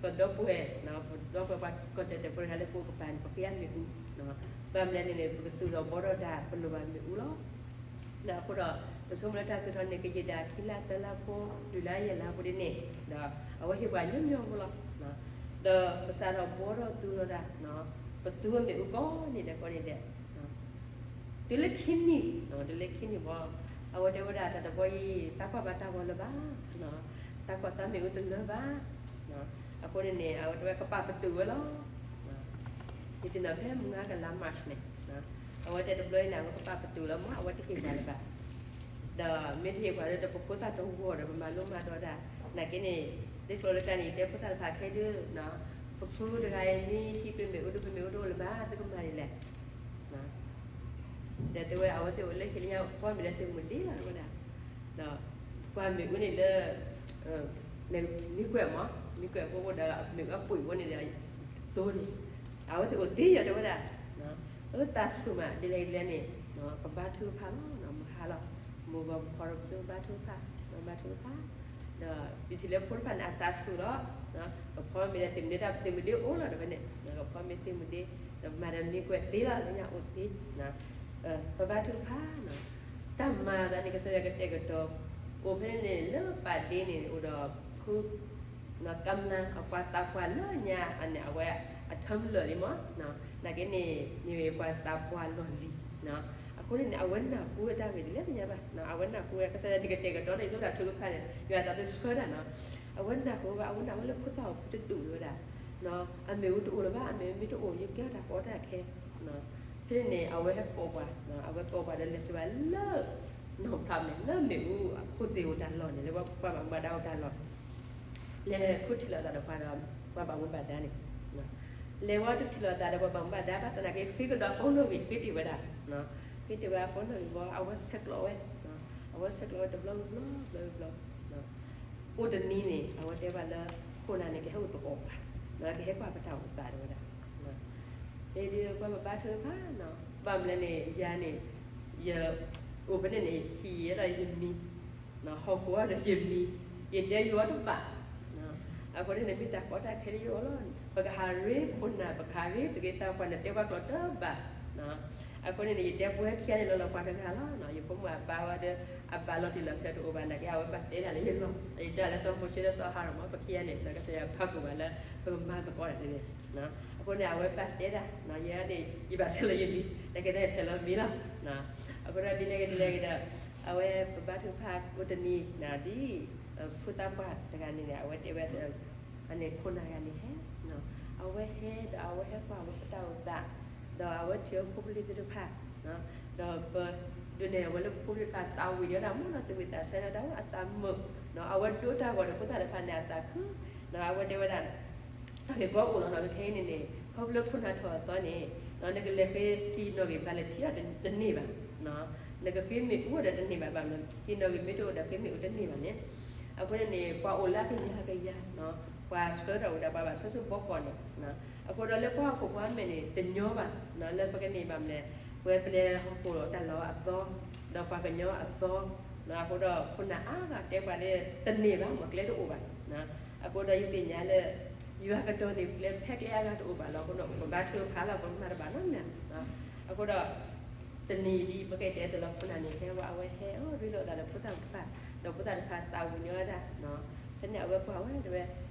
ပဒီပုၢ်ဝဲၢ်, ပဒီပုၢ်ဝဲၢ်ပှၤကီၢ်တဲာ်တဲာ်ဖိတဂၤလၢပအိၣ်ကပၤန့ၣ် ပဃ့အမ့ၣ်အူ, ဘၣ်မနုၤလဲၣ်န့ၣ် ပကသူၣ်ထီၣ်ဘှီထီၣ်တၢ် ပလိၣ်ဘၣ်မ့ၣ်အူလီၤ. အဃိဒီး ပဆိကမိၣ်လၢတၢ်သူၣ်ထီၣ်န့ၣ် ကယံာ်ဒၣ်ခံလါသၢလါဖိ လွံၢ်လါယဲၢ်လါဖိဒ်န့ၣ်, ဒီးအဝဲဟ့ၣ်ပှၤညီညီဖိလီၤ. ဒီးပစးထီၣ်ဘှီထီၣ်သူၣ်ထီၣ်တၢ်, ပသူအမ့ၣ်အူကိးနံၤဒဲးကိးနံၤဒဲး, တုၤလၢခံနံၣ်, တုၤလၢခံနံၣ်ဘီ, အဝဲတဲဝဲဒၣ်တၢ်တဘီအံၤ သးကွၢ်ဘၣ်တၢ်ဂီၤလၢၤဘၣ်, သးကွၢ်သးမ့ၣ်အူတလၢၤဘၣ်. အဃိန့ၣ်န့ၣ် အဝဲတဲဝဲကပာ်ပတုာ်ဝဲလီၤ. ယသ့ၣ်နီၣ်ဖဲမုၢ်ဂၤကလါ March န့ၣ်, အဝဲတဲတဘျီအံၤန့ၣ် အဝဲကပာ်ပတုာ်လီၤမး အဝဲတဟ့ၣ်ပှၤလၢၤဘၣ်. ဒီးမ့ၢ်တဟ့ၣ်ပှၤလၢၤဒီး ပဖိသၣ်တဝီၤဒီး ပမၤလိမၤဒိးတၢ်, နာ်က့န့ၣ် ဒ်ကျိၤလၢတၢ်န့ၣ် ယတဲဖိသၣ်တဖၣ်ခဲဒုး, ပဖုတဂၤအံၤမ့ၢ်ဟံးကွံာ်မ့ၣ်အူဒီး ပမ့ၣ်အူတအိၣ်လၢၤဘၣ် သုကမၤဒ်လဲၣ်. ဒီးတဲဝဲ အဝဲသ့ၣ်အိၣ်လၢဟံၣ်လၢညါ ကွၢ်မ့ၢ်လၢသုးမုၢ်ဒ့လီၤ တဲဝဲဒၣ်. ဒီးကွၢ်မ့ၣ်အူန့ၣ်လၢ မ့ၢ်ကွဲးမး, မ့ၢ်ကွဲးဖိဒီး မ့ၣ်အူအပှ့ၤဖိန့ၣ်ဒီး သိန့ၣ်, အဝဲသ့ၣ်အိၣ်သ့ယီၤ တဲဝဲဒၣ်. အသးဆူၣ်မး ဒ်လဲၣ်ဒ်လဲၣ်န့ၣ် ကဘါထုကဖၣ်လီၤ, မုၢ်ဟါလီၤ, မိၢ်ဂီၤမုၢ်ဖီဒီးပစိၤဘါထုကဖၣ်, ဘါထုကဖၣ်. ဒီးယထံၣ်လၢဖိတဖၣ်န့ၣ် အသးဆူၣ်လီၤ, ကဖီမ့ၢ်လၢသုးမုၢ်ဒ့ တၢ်သုးမုၢ်ဒ့အိၣ်လီၤ တဲဝဲန့ၣ်, ကဖီမ့ၢ်သုးမုၢ်ဒ့, ဒီးမၤဒီးမ့ၢ်ကွဲးသ့လီၤ လၢညါအိၣ်သ့, ပဘါထုကဖၣ်, တၢ်မၤသးန့ၣ် ကစၢ်ယွၤကတဲာ်ကတီၤ, အိၣ်ဖဲန့ၣ်န့ၣ် လၢပာ်ဒ့န့ၣ် အိၣ်ဒီးဖု ကမျၢၢ်အပှၤသးပှၢ်လၢညါန့ၣ် အဝဲအထၢၣ်လၢာ်လံမး, နာ်က့န့ၣ် မ့ၢ်ပှၤသးပှၢ်လီၢ်လံၤ, အဃိန့ၣ်န့ၣ် အဝဲနၢ်ဟူဝဲတၢ်ဂ့ၢ်ဒ်လဲၣ်ညါဘၣ်, အဝဲနၢ်ဟူဝဲ ကစၢ်ယွၤန့ၣ်ကတဲာ်ကတီၤန့ၣ် ယိၣ်တၢ်ထုကဖၣ်န့ၣ် ယွၤသးတဆၢတၢ်နီၤ, အဝဲနၢ်ဟူဝဲ အဝဲနၢ်ဟူလၢဖိသၣ်အိၣ်ဖုတဒူၣ်ဝဲဒၣ်, အမ့ၣ်အူတအိၣ်လၢၤဘၣ်, အမ့ၣ်အူမ့ၢ်တအိၣ် ယကဲထီၣ်တၢ်ကီတၢ်ခဲ ဖဲန့ၣ်န့ၣ် အဝဲဟဲကိးပှၤ, အဝဲကိးပှၤဒီးလဲၤစံးဘၣ်လၢ နီၢ်ဖျးန့ၣ် လၢမ့ၣ်အူအခိၣ်သ့ၣ်အိၣ်တၢ်လီၢ်န့ၣ် လၢပှၤဘၣ်မူဘၣ်ဒါအိၣ်တၢ်လီၢ်, လဲၤခူၣ်ထံၣ်လိာ်သးဒီးပှၤဒီး ပှၤဘၣ်မူဘၣ်ဒါန့ၣ်, လဲၤဝဲတထံၣ်လိာ်သးဒီးပှၤဘၣ်မူဘၣ်ဒါဘၣ်သနာ်က့ ဃ့ကဒီးအ phone နီၣ်ဂံၢ် ဃ့တ့ၢ်ဝဲဒၣ်, ဃ့တ့ၢ်ဝဲအ phone နီၣ်ဂံၢ်ဘီ အဝဲဆဲးကျိးဝဲ, အဝဲဆဲးကျိးဝဲတဘျီဘျီဘျီဘျီ အိၣ်တနံၤန့ၣ် အဝဲတဲဘၣ်လၢ ခိၣ်နၢ်န့ၣ် ကဟဲအိၣ်သကိးပှၤ, ကဟဲကွၢ်ပတၢ်အိၣ်သးတဲဝဲဒၣ်, အ့ဒီးပှၤဘၣ်ဘါထုကဖၣ်နီၤ, ဘၣ်မနုၤလဲၣ်န့ၣ် ယၤန့ၣ် ယအိၣ်ဖဲန့ၣ်န့ၣ် ဟံၣ်ဒီးယမံၤ, ဟီၣ်ခိၣ်ဒီးယမံၤ, ယတဲယအိၣ်တဘၣ်. အဃိန့ၣ်န့ၣ် မ့ၢ်တၢ်ကီတၢ်ခဲလၢယဂီၢ်လီၤ. ပကဟးရ့ခိၣ်နၢ် ပကဟးရ့သူၣ်က့သးပှၢ်န့ၣ် တဲပှၤကျိာ်တဘၣ်. အဃိန့ၣ်န့ၣ် ယတဲပဝဲခံဂၤန့ၣ်လီၤလီၤပှၤတဂၤလီၤ. ယဖိမုၣ်အပၢ်ဝဲဒီး အဘၣ်လီၤတံၢ်လီၤဆဲးတအိၣ်ဘၣ် နာ်က့ အဝဲဘၣ်တဲတၢ်လၢယလီၢ်, ယတဲလၢစီၤဖိဆ့ဒီးစီၤဟးရူၢ်မး ပခံဂၤန့ၣ် ကစၢ်ယွၤဖးကွံာ်ဘၣ်လၢ ပကမၤသကိးတၢ်န့ၣ်. အဃိန့ၣ် အဝဲဘၣ်တဲတၢ်, ယဲန့ၣ် ယဘၣ်ဆဲးလီၤယမံၤ, နာ်က့ ယဆဲးလီၤမံၤလီၤ. အဃိဒီးဒ်လဲၣ်ဂ့ၤဒ်လဲၣ်ဂ့ၤဒီး အဝဲပဘါထုကဖၣ်အိၣ်တနံၤ ဒ် ဖိသၣ်ပှၢ်တဂၤန့ၣ်န့ၣ် အဝဲတဲဝဲ အန့ၣ်ခိၣ်နၢ်တဂၤန့ၣ်ဟဲ, အဝဲဟဲဒီးအဝဲဟဲကွၢ်ဝဲပတၢ်အိၣ်သး, ဒီးအဝဲထံၣ်ဝဲဖိပလံၤသ့ၣ်တဖၣ်, ဒီးပဒုးနဲၣ်အဝဲလၢဖိပလံၤတဖၣ်သးဝံၣ်ဒီးဒၣ်မ့ၢ်နီၤ သူၣ်ဝံၣ်သးဆၢဒီးဒၣ်အသးမုာ်, အဝဲဒိတၢ်ဂီၤဒီးဖိသၣ်တဖၣ်န့ၣ်အသးခု, အဝဲတဲဝဲဒၣ် တၢ်ဂ့ၢ်ကီအိၣ်လီၤနီၤ ခဲအံၤန့ၣ်န့ၣ် ခီဖျိခိၣ်နၢ်ထီၣ်အသီန့ၣ် နကလဲၤဃ့ဟံၣ်နီၣ်ဂံၢ်ဘၣ်လဲၤထံၣ်အီၤတန့ၢ်ဘၣ်, နကဃ့မ့ၣ်အူဒီးတန့ၢ်ဘၣ် ဘၣ်မနုၤ ဟံၣ်နီၣ်ဂံၢ်မ့ၢ်တအိၣ်ဒီးဃ့မ့ၣ်အူတန့ၢ်ဘၣ်န့ၣ်. အဃိန့ၣ်န့ၣ် ပှၤအိၣ်လၢအကယၤကယၤ, ပှၤဆှၢထီၣ်ဝဲဒၣ်ပှၤဘၣ်ဆှၢဆူဘီကီၢ်န့ၣ်, အဃိဒီးလၢပှၤဟီၣ်ခိၣ်ဖိအမဲာ်န့ၣ် တညီဘၣ်, လၢပကန့ၢ်ဘၣ်မနုၤလဲၣ် ပဝဲပလဲၤဟီၣ်ခိၣ်တၢ်လီၢ်အသီ, ဒီးပှၤကညီအသီ, အဃိဒီးခိၣ်နၢ်အါဂၤတဲပှၤဒီး တန့ၢ်ဘၣ် မ့ၢ်ကျဲတအိၣ်ဘၣ်. အဃိဒီးယသ့ၣ်ညါလၢ ယွၤကတီၢ်န့ၣ် ကျဲဖဲကျဲအဂၤတအိၣ်ဘၣ်လီၤ. အဃိဒီး ပဘါထုကဖၣ်လီၤ ပမၤတဘၣ်နီတမံၤ. အဃိဒီး တနံၤဒ်ပကတဲတလီၤခိၣ်နၢ်န့ၣ် ဟဲဝဲအဝဲဟဲအီၤ ရ့လိာ်သးဒီးဖိသၣ်တဖၣ်, ဒီးဖိသၣ်တဖၣ်သးဝံၣ်ညီဝဲဒၣ်, ဖဲန့ၣ်အဝဲကွၢ်ဝဲတဲဝဲ,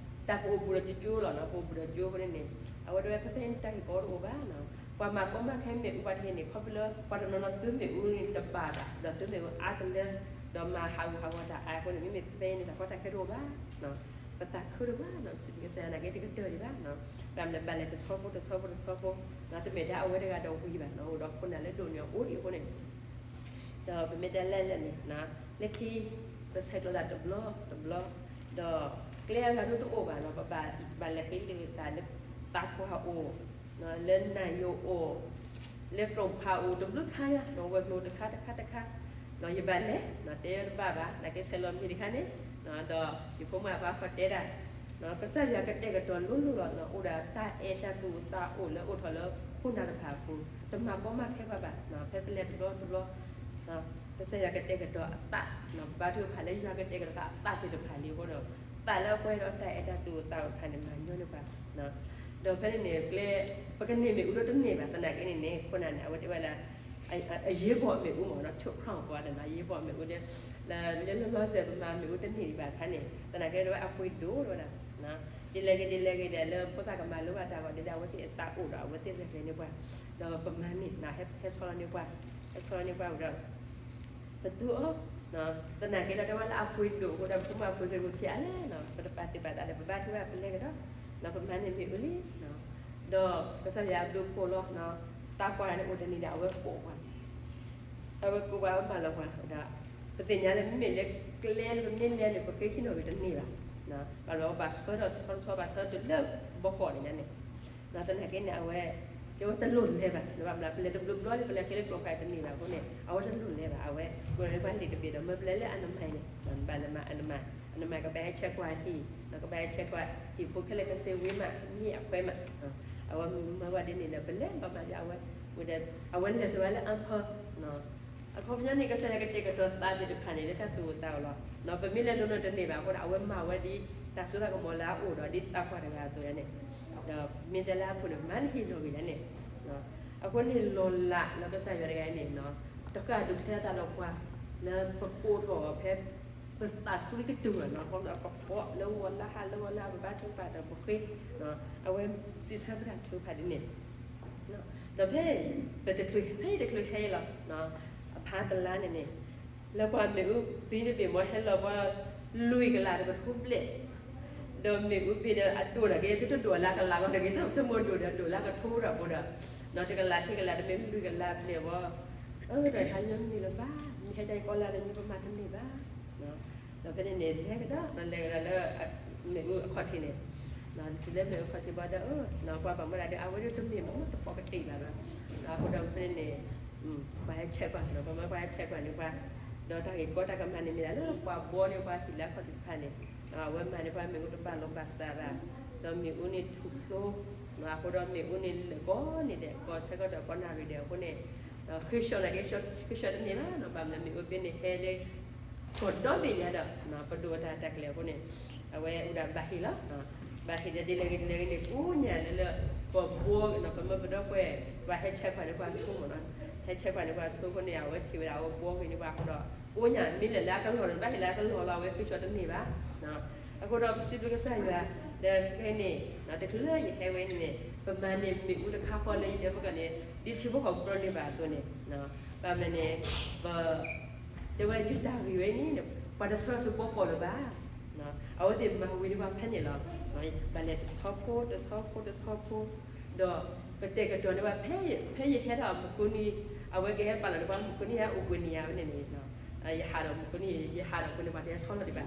တၢ်ပအိၣ်ဘူးဒီးကၠိကၠိလီၤနီၤ ပအိၣ်ဘူးဒီးကၠိအဃိန့ၣ်န့ၣ်, အဝဲတဲဝဲဖဲဖဲအံၤန့ၣ် တၢ်ဂ့ၢ်ကီတအိၣ်ဘၣ်နီၤ. ပှၤမၤကီမၤခဲမ့ၣ်အူပှၤတဟဲန့ၣ် ခီဖျိလၢ ပှၤတနီၤနီၤသုမ့ၣ်အူန့ၣ်တဘၣ်ဘၣ် ဒီးသုမ့ၣ်အူအါတလၢ, ဒီးမၤဟးဂူာ်ဟးဂီၤတၢ်အါအဃိန့ၣ် မ့မ့ၢ်ဖဲဖဲအံၤန့ၣ် တၢ်ကီတၢ်ခဲတအိၣ်ဘၣ် ပသးခုတအိၣ်ဘၣ်နီၤ စံးဘျုးကစၢ်ယွၤနာ်က့ တကတၢၢ်ဒံးဘၣ်နီၤ. ဘၣ်မနုၤဘၣ်လဲၣ် တဆီဖိတဆီဖိတဆီဖိ, တမ့ၢ်ထဲအဝဲတဂၤဒီးဝံၤဘၣ်နီၤ အိၣ်ဒီးခိၣ်နၢ်လၢဒိၣ်န့ၣ်အိၣ်ဒံးအဃိန့ၣ်, ဒီးပမ့ၢ်တဲလဲၣ်လဲၣ်န့ၣ်, လၢခံ ပဆဲးကျိးသးတဘျီတဘျီ, ဒီးကျဲအဂၤဒိၣ်တအိၣ်ဘၣ်နီၤ ပဘၣ်လဲၤဃ့လံာ်သးလၢ သးပှၢ်အိၣ်, လၢနၢ်ယိၤအိၣ်, လၢကျိာ်ဖးအိၣ်တဘျုးခါညါနီၤ ဝဲၤကျိၤတခါတခါတခါ, ယဘၣ်လဲၤ တဲတဘၣ်ဘၣ် နာ်က့ဆဲးလီၤမံၤတခါန့ၣ်, ဒီးယဖိမုၣ်အပၢ်ခီတဲဒၣ်, ကစၢ်ယွၤကတဲာ်ကတီၤလိၤလိၤလီၤ အိၣ်ဒီးတၢ်အဲၣ်တၢ်သူၣ်သးအိၣ်လၢအိၣ်ထီၣ်လၢခိၣ်နၢ်တဖၣ်အပူၤ, တမၤကီမၤခဲပှၤဘၣ်, ဖဲပလဲၤတဘျီတဘျီ ကစၢ်ယွၤကတဲာ်ကတီၤအသး, ပဘါထုကဖၣ်လၢယွၤကတဲာ်ကတီၤအသးသ့ၣ်တဖၣ်လံအဃိဒီး, သးလၢအပှဲၤဒီးတၢ်အဲၣ်တၢ်သူၣ်အသးတဖၣ်န့ၣ် မၤညီန့ၢ်ပှၤ, ဒီးဖဲန့ၣ်န့ၣ် ကျဲ ပကန့ၢ်မ့ၣ်အူဒီးတန့ၢ်ဘၣ် သနာ်က့န့ၣ်န့ၣ် ခိၣ်နၢ်န့ၣ် အဝဲတဲဝဲဒၣ် အရေးပေါ်မ့ၣ်အူမ့ၢ်နီၤ ချို့ခေါင်း ပှၤတနီၤ အရေးပေါ်မ့ၣ်အူဒီး လၢလၢလီၤစဲး ပမၤမ့ၣ်အူတန့ၢ်ဒံးဘၣ်အခါန့ၣ် သနာ်က့ဝဲအပှ့ၤဒိၣ်ဝဲဒၣ်, ဒ်လဲၣ်ဂ့ၤဒ်လဲၣ်ဂ့ၤဒီး လၢဖိသၣ်ကမၤလိဘၣ်တၢ်ဂီၤဒ်ဒီး အဝဲသ့ၣ်အသးအိၣ်ဒီး အဝဲသ့ၣ်ရဲၣ်ကျဲၤန့ၢ်ပှၤ, ဒီးပမၤန့ၢ် ဟဲဆီလီၤန့ၢ်ပှၤ, ဟဲဆီလီၤန့ၢ်ပှၤဝံၤဒီး ပသူအီၤ, သနာ်က့ဒီးတဲဝဲလၢအပှ့ၤဒိၣ်အဃိဒီး ပဖိမုၣ်အပှ့ၤက့ၤကဆံးအါလဲၣ်နီၤ ပတပာ်သ့ၣ်ပာ်သးဒီး ပဘါထုကဖၣ်ပလဲၤကဒီး, ဒီးပမၤန့ၢ်မ့ၣ်အူလံ, ဒီးကစၢ်ယွၤအဘျုးအဖှိၣ်လီၤ, သးပှၢ်န့ၣ်အိၣ်တနံၤဒီး အဝဲကိးပှၤ အဝဲကိးပှၤအဝဲမၤလီၤပှၤဒီး ပသ့ၣ်ညါလၢမ့မ့ၢ်လၢကျဲလၢပမ့ၢ်လဲၤန့ၣ် ပဃ့ခံနီၣ်ဂံၢ်တန့ၢ်ဘၣ်, ဘၣ်လီၤပဘၣ်ဆှၢထီၣ်ဆီဆီဘၣ်ဆှၢတုၤလၢဘီကီၢ်န့ၣ်ညါန့ၣ်, သနာ်က့န့ၣ် အဝဲ ကဝဲတလိၣ်လဲၤဘၣ် ဘၣ်မနုၤ ပလဲၤတဘျုးဘျီလံ ပလဲၤဃ့လၢကျိၤဖးတန့ၢ်ဘၣ်အဃိန့ၣ် အဝဲတလိၣ်လဲၤဘၣ် အဝဲ ကွဲးလၢပှၤလံာ်တဘ့ၣ်ဒီး မ့ၢ်ပလဲၤလၢအနမၤန့ၣ် ဘၣ်လၢမၤအနမၤ အနမၤကဘၣ်ဟဲဆဲးကွၢ်ဟံၣ် ကဘၣ်ဟဲဆဲးကွၢ်ဟံၣ်ဖိခဲလၢာ်ကစ့ဝံၤမး မ့ၢ်အခွဲးမး အဝဲမၤဝဲဒ်န့ၣ်ဒီး ပလဲၤဘၣ်မးဒီး အဝဲ ဝဲဒီး အဝဲလဲၤစၢၤဝဲလၢအဖၢ အခီပညီန့ၣ် ကစၢ်ယွၤကတဲာ်ကတီၤသးသ့ၣ်တဖၣ်န့ၣ် လၢတၢ်သူၣ်အိၣ်သးအိၣ်လီၤ. ပမ့ၢ်လဲၤလိၤလိၤတန့ၢ်ဘၣ်အဃိဒီး အဝဲမၤဝဲဒ်တၢ်စိတၢ်ကမီၤလၢအအိၣ်ဒီး ဒ်သးပှၢ်တဂၤအသိးန့ၣ်, ဒီးမ့ၢ်တဲလၢအဖိန့ၣ် မၤန့ၢ်ဟံၣ်နီၣ်ဂံၢ်န့ၣ်, အဃိန့ၣ်လီၤလးလၢကစၢ်ယွၤတဂၤန့ၣ် တကးဒုးထဲလၢသးဒီးပှၤ လၢပကိးထီၣ်အီၤဖဲ ပသးစူၤကတုၤလီၤနီၤ ခီဖျိပကိးလၢဂီၤလၢဟါလၢဂီၤလၢဟါ ပဘါထုကဖၣ်ဒီးပဃ့ အဝဲစံးဆၢပတၢ်ထုကဖၣ်ဒ်န့ၣ်, ဒီးဖဲ ပတချုး ဖဲအံၤတချုးဟဲအံၤလီၤ အဖးတလါန့ၣ်န့ၣ် လၢပှၤမ့ၣ်အူဘ့တဘ့ၣ်မ့ၢ်ဟဲလီၤပှၤ လွံၢ်ကလးတကထိဘျဲၣ်, ဒီးမ့ၣ်အူဘ့ဒီးအဒိၣ်ဒီးက့ၤ သုတဒိၣ်လၢကလးဂီၢ်တဂ့ၤ တၢ်ဆိကမိၣ်ဒိၣ်ဒီးဒိၣ်လၢကထိဒီးဘိဒီး တကလးခံကလးတမ့ၢ်လွံၢ်ကလးဘျဲၣ်ဘၣ်, အၢ တၢ်ခါယမ့ၢ်လၢၤဘၣ် မ့ၢ်ဟဲတၢ်အံၤကီလၢ်ဒီး မ့ၢ်ပမၤတန့ၢ်ဘၣ် ဒီးဖဲန့ၣ်န့ၣ် လဲၤကဒီး ဒီးလဲၤကဒီးလၢ မ့ၣ်အူအခီၣ်ထံးန့ၣ်, တုၤလၢမ့ၣ်အူအခီၣ်ထံးဘၣ်ဒီး ပှၤဘၣ်မူဘၣ်ဒါဒီး အဝဲဒၣ်တမ့ၢ်မ့ၢ်တပိာ်ကတံာ်ဘၣ်ဘၣ်, အဃိဒီးဖဲန့ၣ်န့ၣ် ပှၤဟဲဆဲးကွၢ် ပှၤမၢပှၤဟဲဆဲးကွၢ်န့ၢ်ပှၤ, ဒီးတၢ်ဂ့ၢ်ကီတၢ်ကမၤန့ၣ်မ့ၢ်ဒၣ်လၢ ပှၤဘှီန့ၢ်ပှၤဟံၣ်လၢအခီၣ်ထံးတဖၣ်န့ၣ်, အဝဲမၤန့ၢ်ပှၤမ့ၣ်အူတဘၣ်လီၤဘၣ်စးဘၣ်, ဒီးမ့ၣ်အူန့ၣ်ထူၣ်ဖျိ, အဃိဒီးမ့ၣ်အူန့ၣ်လၢာ်ကိးနံၤဒဲး ကိးဆၢကတီၢ်ကိးနၣ်ရံၣ်ဒဲးအဃိန့ၣ် ဃ့ဆှီန့ၣ် ဃ့ဆှီတန့ၢ်ဘၣ်နီၤ, ဘၣ်မနုၤမ့ၢ်အိၣ်ဘ့ၣ်န့ၣ် ဟဲလၢ ကီၢ်ဒီဘ့ၣ်ညါဒီး ပဒိၣ်အတၢ်တၢ်ကျဲၤအဃိန့ၣ် အဝဲအိၣ်ဒၣ်ဘၣ်ဟ့ၣ်လီၤ. ဘၣ်ဟ့ၣ်ဒ်လဲၣ်ဂ့ၤဒ်လဲၣ်ဂ့ၤန့ၣ် ကိးညါလၢလၢ ပဘှီက့ၤနီၤ ပမၢပဒီပုၢ်ဝဲၢ် ပှၤဟဲဆဲးခွါန့ၢ်ပှၤဆိကမိၣ်နီၤ, ဟဲဆဲးခွါန့ၢ်ပှၤဆိကမိၣ်န့ၣ် အဝဲထံၣ်ဝဲဒၣ်အဝဲဘှီက့ၤန့ၢ်ပှၤအဃိဒီး ကိးညါမ့ၢ်လဲၤလၢအကလီၢ်န့ၣ် ဘၣ်ဟ့ၣ်လၢအကလီၢ်လီၤ အဝဲဃ့ဆှီတန့ၢ်ဘၣ်. အဃိဒီးပစံးဘျုးကစၢ်ယွၤ ဒီးခဲအံၤန့ၣ် တချုးလၢယဟဲဝဲန့ၣ်န့ၣ် ပမၤန့ၢ်မ့ၣ်အူတခါဃီလၢယတဲဖီကီၢ်န့ၣ် ဒ်ထံဖိကီၢ်ဖိန့ၢ်ဘၣ်အသိးန့ၣ် ဘၣ်မနုၤန့ၣ် ပ တဲဝဲယတၢ်ဂ့ၢ်ဝဲန့ၣ် ပှၤတဆီတဆီဘှီကီၢ်လၢၤဘၣ်. အဝဲသ့ၣ်မၤဝံၤန့ၢ်ပှၤဖဲန့ၣ်လီၤ. ဘၣ်လဲၤတဆီဖိတဆီဖိတဆီဖိ ဒီးပတဲာ်ကတီၤန့ၢ်ဘၣ် ဖဲယဟဲထီၣ်မုၢ်ခိနံၤ အဝဲကဟဲပာ်လီၤန့ၢ်ပှၤမုၢ်ခိနံၤဟဲအိၣ်ဘှံးန့ၢ်ယၤဝဲန့ၣ်န့ၣ် ယဟးဒီးမုၢ်ခိနံၤ ယဟးဒီးအဃိန့ၣ် ပှၤတဟဲဆီလီၤဒံးဘၣ်.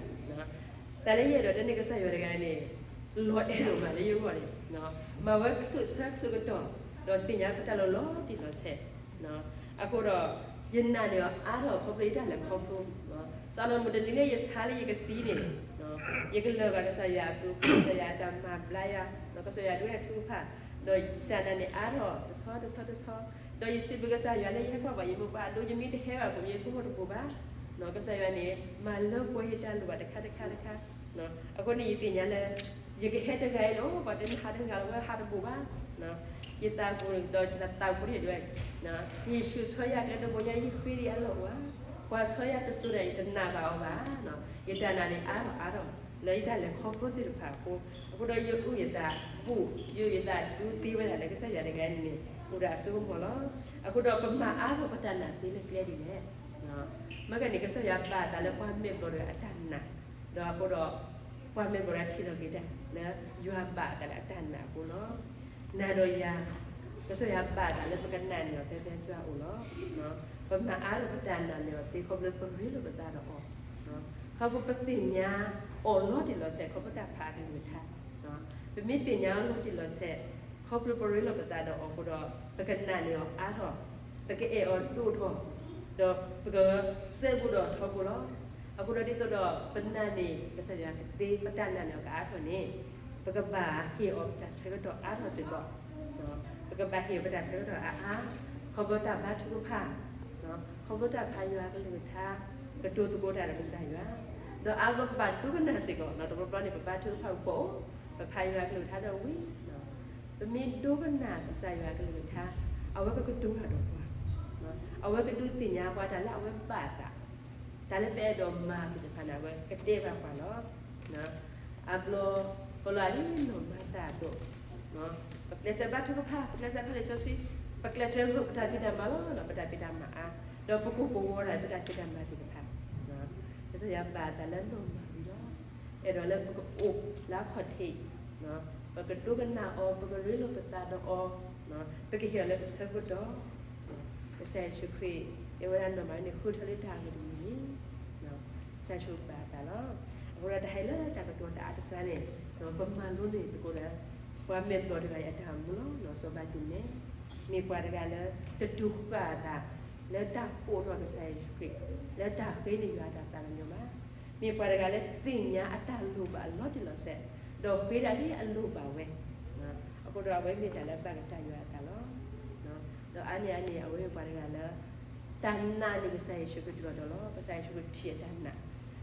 တၢ်လၢယအဲၣ်ဒိးတဲန့ၢ်ကစၢ်ယွၤတဂၤန့ၣ် လီၤအဲၣ်ဒိၣ်မးလၢယဂီၢ်န့ၣ် မၤဝဲချုးဆၢချုးကတီၢ် ဒီးသ့ၣ်ညါပတၢ်လီၤလီၤတံၢ်လီၤဆဲး အဃိဒီး ယနာ်န့ၢ်အီၤအါထီၣ်ခီဖျိယတၢ်လဲၤခီဖျိ စးထီၣ်မုၢ်တနံၤလၢယဆါလၢယကသံန့ၣ် ယကလၢၤဘၣ်ကစၢ်ယွၤအပူၤ ကစၢ်ယွၤအတၢ်မၤဘျါယၤ ဒီးကစၢ်ယွၤဒိၣ်ထူၣ်ဖး ဒီးယတၢ်နာ်န့ၢ်အါထီၣ်တဆီတဆီတဆီ ဒီးယစံးဘျုးကစၢ်ယွၤလၢယဟဲကွၢ်ဘၣ်ယမိၢ်ပၢ်အဒိ ယမ့ၢ်တဟဲဘၣ်အဃိ ယဆိကမိၣ်တဘၣ်ဘၣ် ကစၢ်ယွၤန့ၣ် မၤလၢပှဲၤယတၢ်လိၣ်ဘၣ်တခါတခါတခါ အဃိန့ၣ်ယသ့ၣ်ညါလၢ ယကဟဲတဂၤအံၤလီၤ ပှၤတဲနဟးတဂၤလီၤ ဝဲဟးတဘၣ်ဘၣ် ယသးပူၤဒီးယသးပူၤန့ၣ်ဒွဲၣ် ယ့ၣ်ၡူးဆီယၤကျဲတဘိညါ ယဃ့ဒံးအလီၢ်ဝါ ပှၤဆီယၤတစိၤဒၣ် ယတနာ်ဘၣ်အီၤဘၣ် ယတၢ်နာ်န့ၢ်အါထီၣ်အါထီၣ် လၢယတၢ်လဲၤခီဖျိသ့ၣ်တဖၣ်အဃိ အဃိဒီးယအုၣ်ယသးဘူၣ် ယအုၣ်ယသးဒူသ့ဝဲဒၣ်လၢကစၢ်ယွၤတဂၤန့ၣ်န့ၣ် အိၣ်ဒီးအစိကမီၤလီၤ. အဃိဒီးပမၤအါထီၣ်ပတၢ်နာ်သ့လၢကျဲဒ်လဲၣ် မ့ၢ်ကဲန့ၣ် ကစၢ်ယွၤဘၣ်အသးလၢပှၤမဲာ်ဘျီၣ်တဂၤအတၢ်နာ် ဒီးအဃိဒီး ပှၤမဲာ်ဘျီၣ်တဂၤထံၣ်လီၤက့ၤတၢ်လၢ ယွၤဘၣ်အသးလၢအတၢ်နာ်အဃိလီၤ. နၤဒီးယၤ ကစၢ်ယွၤဘၣ်အသးလၢပကနာ်န့ၢ်အီၤဖဲဖဲဆှၢအအိၣ်လီၤ. ပမၤအါထီၣ်ပတၢ်နာ်န့ၢ်အီၤသ့ခီဖျိပရ့လိာ်ပသးဒီးအီၤ ခီဖျိပသ့ၣ်ညါအီၤလီၤတံၢ်လီၤဆဲး ခီဖျိတၢ်ဖးအကလုၢ်ကထါ ပမ့ၢ်သ့ၣ်ညါအီၤလီၤတံၢ်လီၤဆဲး ခီဖျိပရ့လိာ်ပသးဒီးအီၤအဃိဒီး ပကနာ်န့ၢ်အီၤအါထီၣ် ပကအဲၣ်အီၤဒိၣ်ထီၣ် ဒီးပကစဲဘူးဒီးထီဘိလီၤ. အဃိဒီးဒ်သိးဒီးပနာ်န့ၢ်ကစၢ်ယွၤကသ့ ပတၢ်နာ်န့ၢ်အီၤကအါထီၣ်န့ၣ် ပကဘၣ်ဟ့ၣ်အီၤပတၢ်ဆၢကတီၢ်အါထီၣ်စ့ၢ်ကီး ပကဘၣ်ဟ့ၣ်အီၤပတၢ်ဆၢကတီၢ်အါအါ ခီဖျိတၢ်ဘါထုကဖၣ် ခီဖျိတၢ်ဖးယွၤအကလုၢ်ကထါ ကတိၤသကိးတၢ်ဒီးကစၢ်ယွၤ ဒီးအါဘျီပဘၣ်ဒိကနၣ်စ့ၢ်ကီး တဘျီဘျီန့ၣ် ပဘါထုကဖၣ်ကပိာ် ပဖးယွၤအကလုၢ်ကထါဒီးဝံၤ ပမ့ၢ်ဒိကနၣ်ကစၢ်ယွၤအကလုၢ်ကထါ အဝဲကကတိၤတၢ်ဒီးပှၤ အဝဲကဒုးသ့ၣ်ညါပှၤတၢ်လၢအဝဲဘၣ်အသး တၢ်လၢပအဲၣ်ဒိးမၤသ့ၣ်တဖၣ်န့ၣ် အဝဲကတဲဘၣ်ပှၤလီၤ. အါဘျီ ပလီၤအလံနီၢ်မၤတၢ်အသိး ပကျဲးစၢးဘါထုကဖၣ် ပကျဲးစၢးဖးလံာ်စီဆှံ ပကျဲးစၢးလိာ်ပတၢ်ဖံးတၢ်မၤလီၤ ပတၢ်ဖံးတၢ်မၤအါ ဒီးပကိၢ်ပဂီၤတၢ် ပတၢ်ဖံးတၢ်မၤသ့ၣ်တဖၣ် ကစၢ်ယွၤဘၣ်အသးလၢနီၢ်မၤဝံၤလီၤ. အဲၣ်ဒိးလၢပကအိၣ်လၢအခီၣ်ထံး ပကဒိကနၣ်အီၤ ပကရ့လိာ်ပသးဒီးအီၤ ပကဟ့ၣ်အီၤလၢပဆၢကတီၢ် ကစၢ်ယ့ၣ်ၡူးခရံာ် တဲဝဲဒၣ်နီၢ်မၤန့ၣ် ဃုထၢလၢတၢ်ဂ့ၢ်တမံၤန့ၣ် ကစၢ်ယ့ၣ်ၡူးဘၣ်အသးလီၤ. အဃိဒီးတဟဲလၢတၢ်ကတိၤတအါတစှၤန့ၣ် ပမၤလိန့ၢ်သကိးလၢ ပှၤမဲာ်ဘျီၣ်တဂၤအံၤအတၢ်အိၣ်မူလီၤ. စီၤဘါတံၣ်မဲ မ့ၢ်ပှၤတဂၤလၢ တတူၢ်ဃာ်အသး လၢတၢ်ကိးထီၣ်ကစၢ်ယ့ၣ်ၡူးခရံာ် လၢတၢ်ဃ့န့ၢ်ယွၤအတၢ်သးကညီၤဘၣ်. မ့ၢ်ပှၤတဂၤလၢသ့ၣ်ညါအတၢ်လိၣ်ဘၣ်အလီၤတံၢ်လီၤဆဲး ဒီးဃ့ဒၣ်ဒ်အလိၣ်ဘၣ်ဝဲ အဃိဒီးအဝဲမ့ၢ်တၢ်လၢဘၣ်ကစၢ်ယွၤအသးလီၤ. ဒီးအါန့ၢ်အါန့ၢ် အဝဲမ့ၢ်ပှၤတဂၤလၢ တၢ်နာ်န့ၢ်ကစၢ်ယ့ၣ်ၡူးခရံာ်တုၤလီၤတီၤလီၤ. ကစၢ်ယ့ၣ်ၡူးခရံာ်ထံၣ်အတၢ်နာ်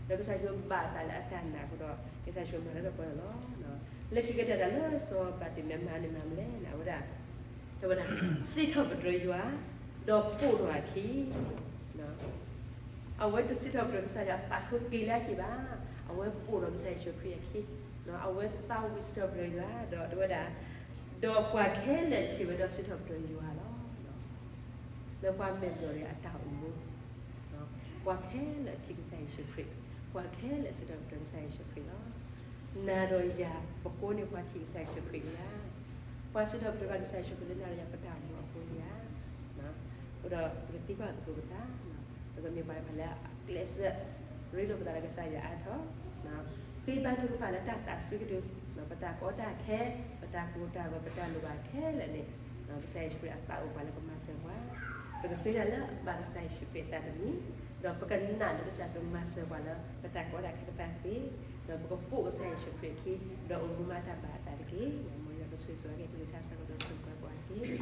ဒီးကစၢ်ယ့ၣ်ၡူးဘၣ်အသးလၢအတၢ်နာ်အဃိဒီး ကစၢ်ယ့ၣ်ၡူးမၤလၢပှဲၤလီၤ. လၢခံကတၢၢ်တၢ်လၢစီၤဘါတံၣ်မဲမၤန့ၣ်မၤမနုၤလဲၣ်န့ၣ် အဝဲဒၣ် တဲဝဲဒၣ် စံးထီၣ်ပတြၢၤယွၤ ဒီးပိာ်ထီၣ်အခံ အဝဲတစံးထီၣ်ပတြၢၤကစၢ်ယွၤအသးခုက့ၤလၢအဟံၣ်ဘၣ်. အဝဲပိာ်ထီၣ်ကစၢ်ယ့ၣ်ၡူးခရံာ်အခံ အဝဲသးဝံၣ်စံးထီၣ်ပတြၢၤယွၤ ဒီးတဲဝဲဒၣ် ဒီးပှၤခဲလၢာ်ထံၣ်ဝဲဒီးစံးထီၣ်ပတြၢၤယွၤလီၤ. လၢပှၤမဲာ်ဘျီၣ်တဂၤအတၢ်အိၣ်မူ ပှၤခဲလၢာ်ထံၣ်ကစၢ်ယ့ၣ်ၡူးခရံာ် ပှၤခဲလၢာ်စံးထီၣ်ပတြၢၤကစၢ်ယ့ၣ်ၡူးခရံာ်လီၤ. နၤဒီးယၤ ပကိးန့ၢ်ပှၤထံၣ်ကစၢ်ယ့ၣ်ၡူးခရံာ်ဒံးဧါ. ပှၤစံးထီၣ်ပတြၢၤဘၣ်ကစၢ်ယ့ၣ်ၡူးခရံာ်လၢနၤဒီးယၤပတၢ်အိၣ်မူအဃိဒံးဧါ. အဃိဒီးပကသံကွၢ်သကိးပသး ပကမ့ၢ်ပှၤတဖၣ်လၢအကျဲးစၢး ရ့လိာ်ပသးဒီးကစၢ်ယွၤအါထီၣ် ဃ့ဘါထုကဖၣ်လၢတၢ်သးစူၤကတုၤ ပတၢ်ကီတၢ်ခဲ ပတၢ်ကိၢ်တၢ်ဂီၤ ပတၢ်လိၣ်ဘၣ်ခဲလၢာ်န့ၣ် ကစၢ်ယ့ၣ်ၡူးခရံာ်အသးအိၣ်ပှၤလၢကမၤစၢၤပှၤ ပကဃ့တၢ်လၢအဘၣ်ကစၢ်ယ့ၣ်ၡူးခရံာ်အသးတမံၤ ဒီးပကနာ်လၢကစၢ်ယွၤကမၤစၢၤပှၤလၢ ပတၢ်ကီတၢ်ခဲတဖၣ်တက့ၢ်. ဒီးပကပိာ်ကစၢ်ယ့ၣ်ၡူးခရံာ်အခံ ဒီးအိၣ်မူမၤတၢ်ဘၣ်အသးတက့ၢ်. မ်ယွၤကဆိၣ်ဂ့ၤဆိၣ်ဝါက့ၤကလုၢ်ကထါစ့ၢ်ကီးဒီးဆိၣ်ဂ့ၤပှၤတက့ၢ်.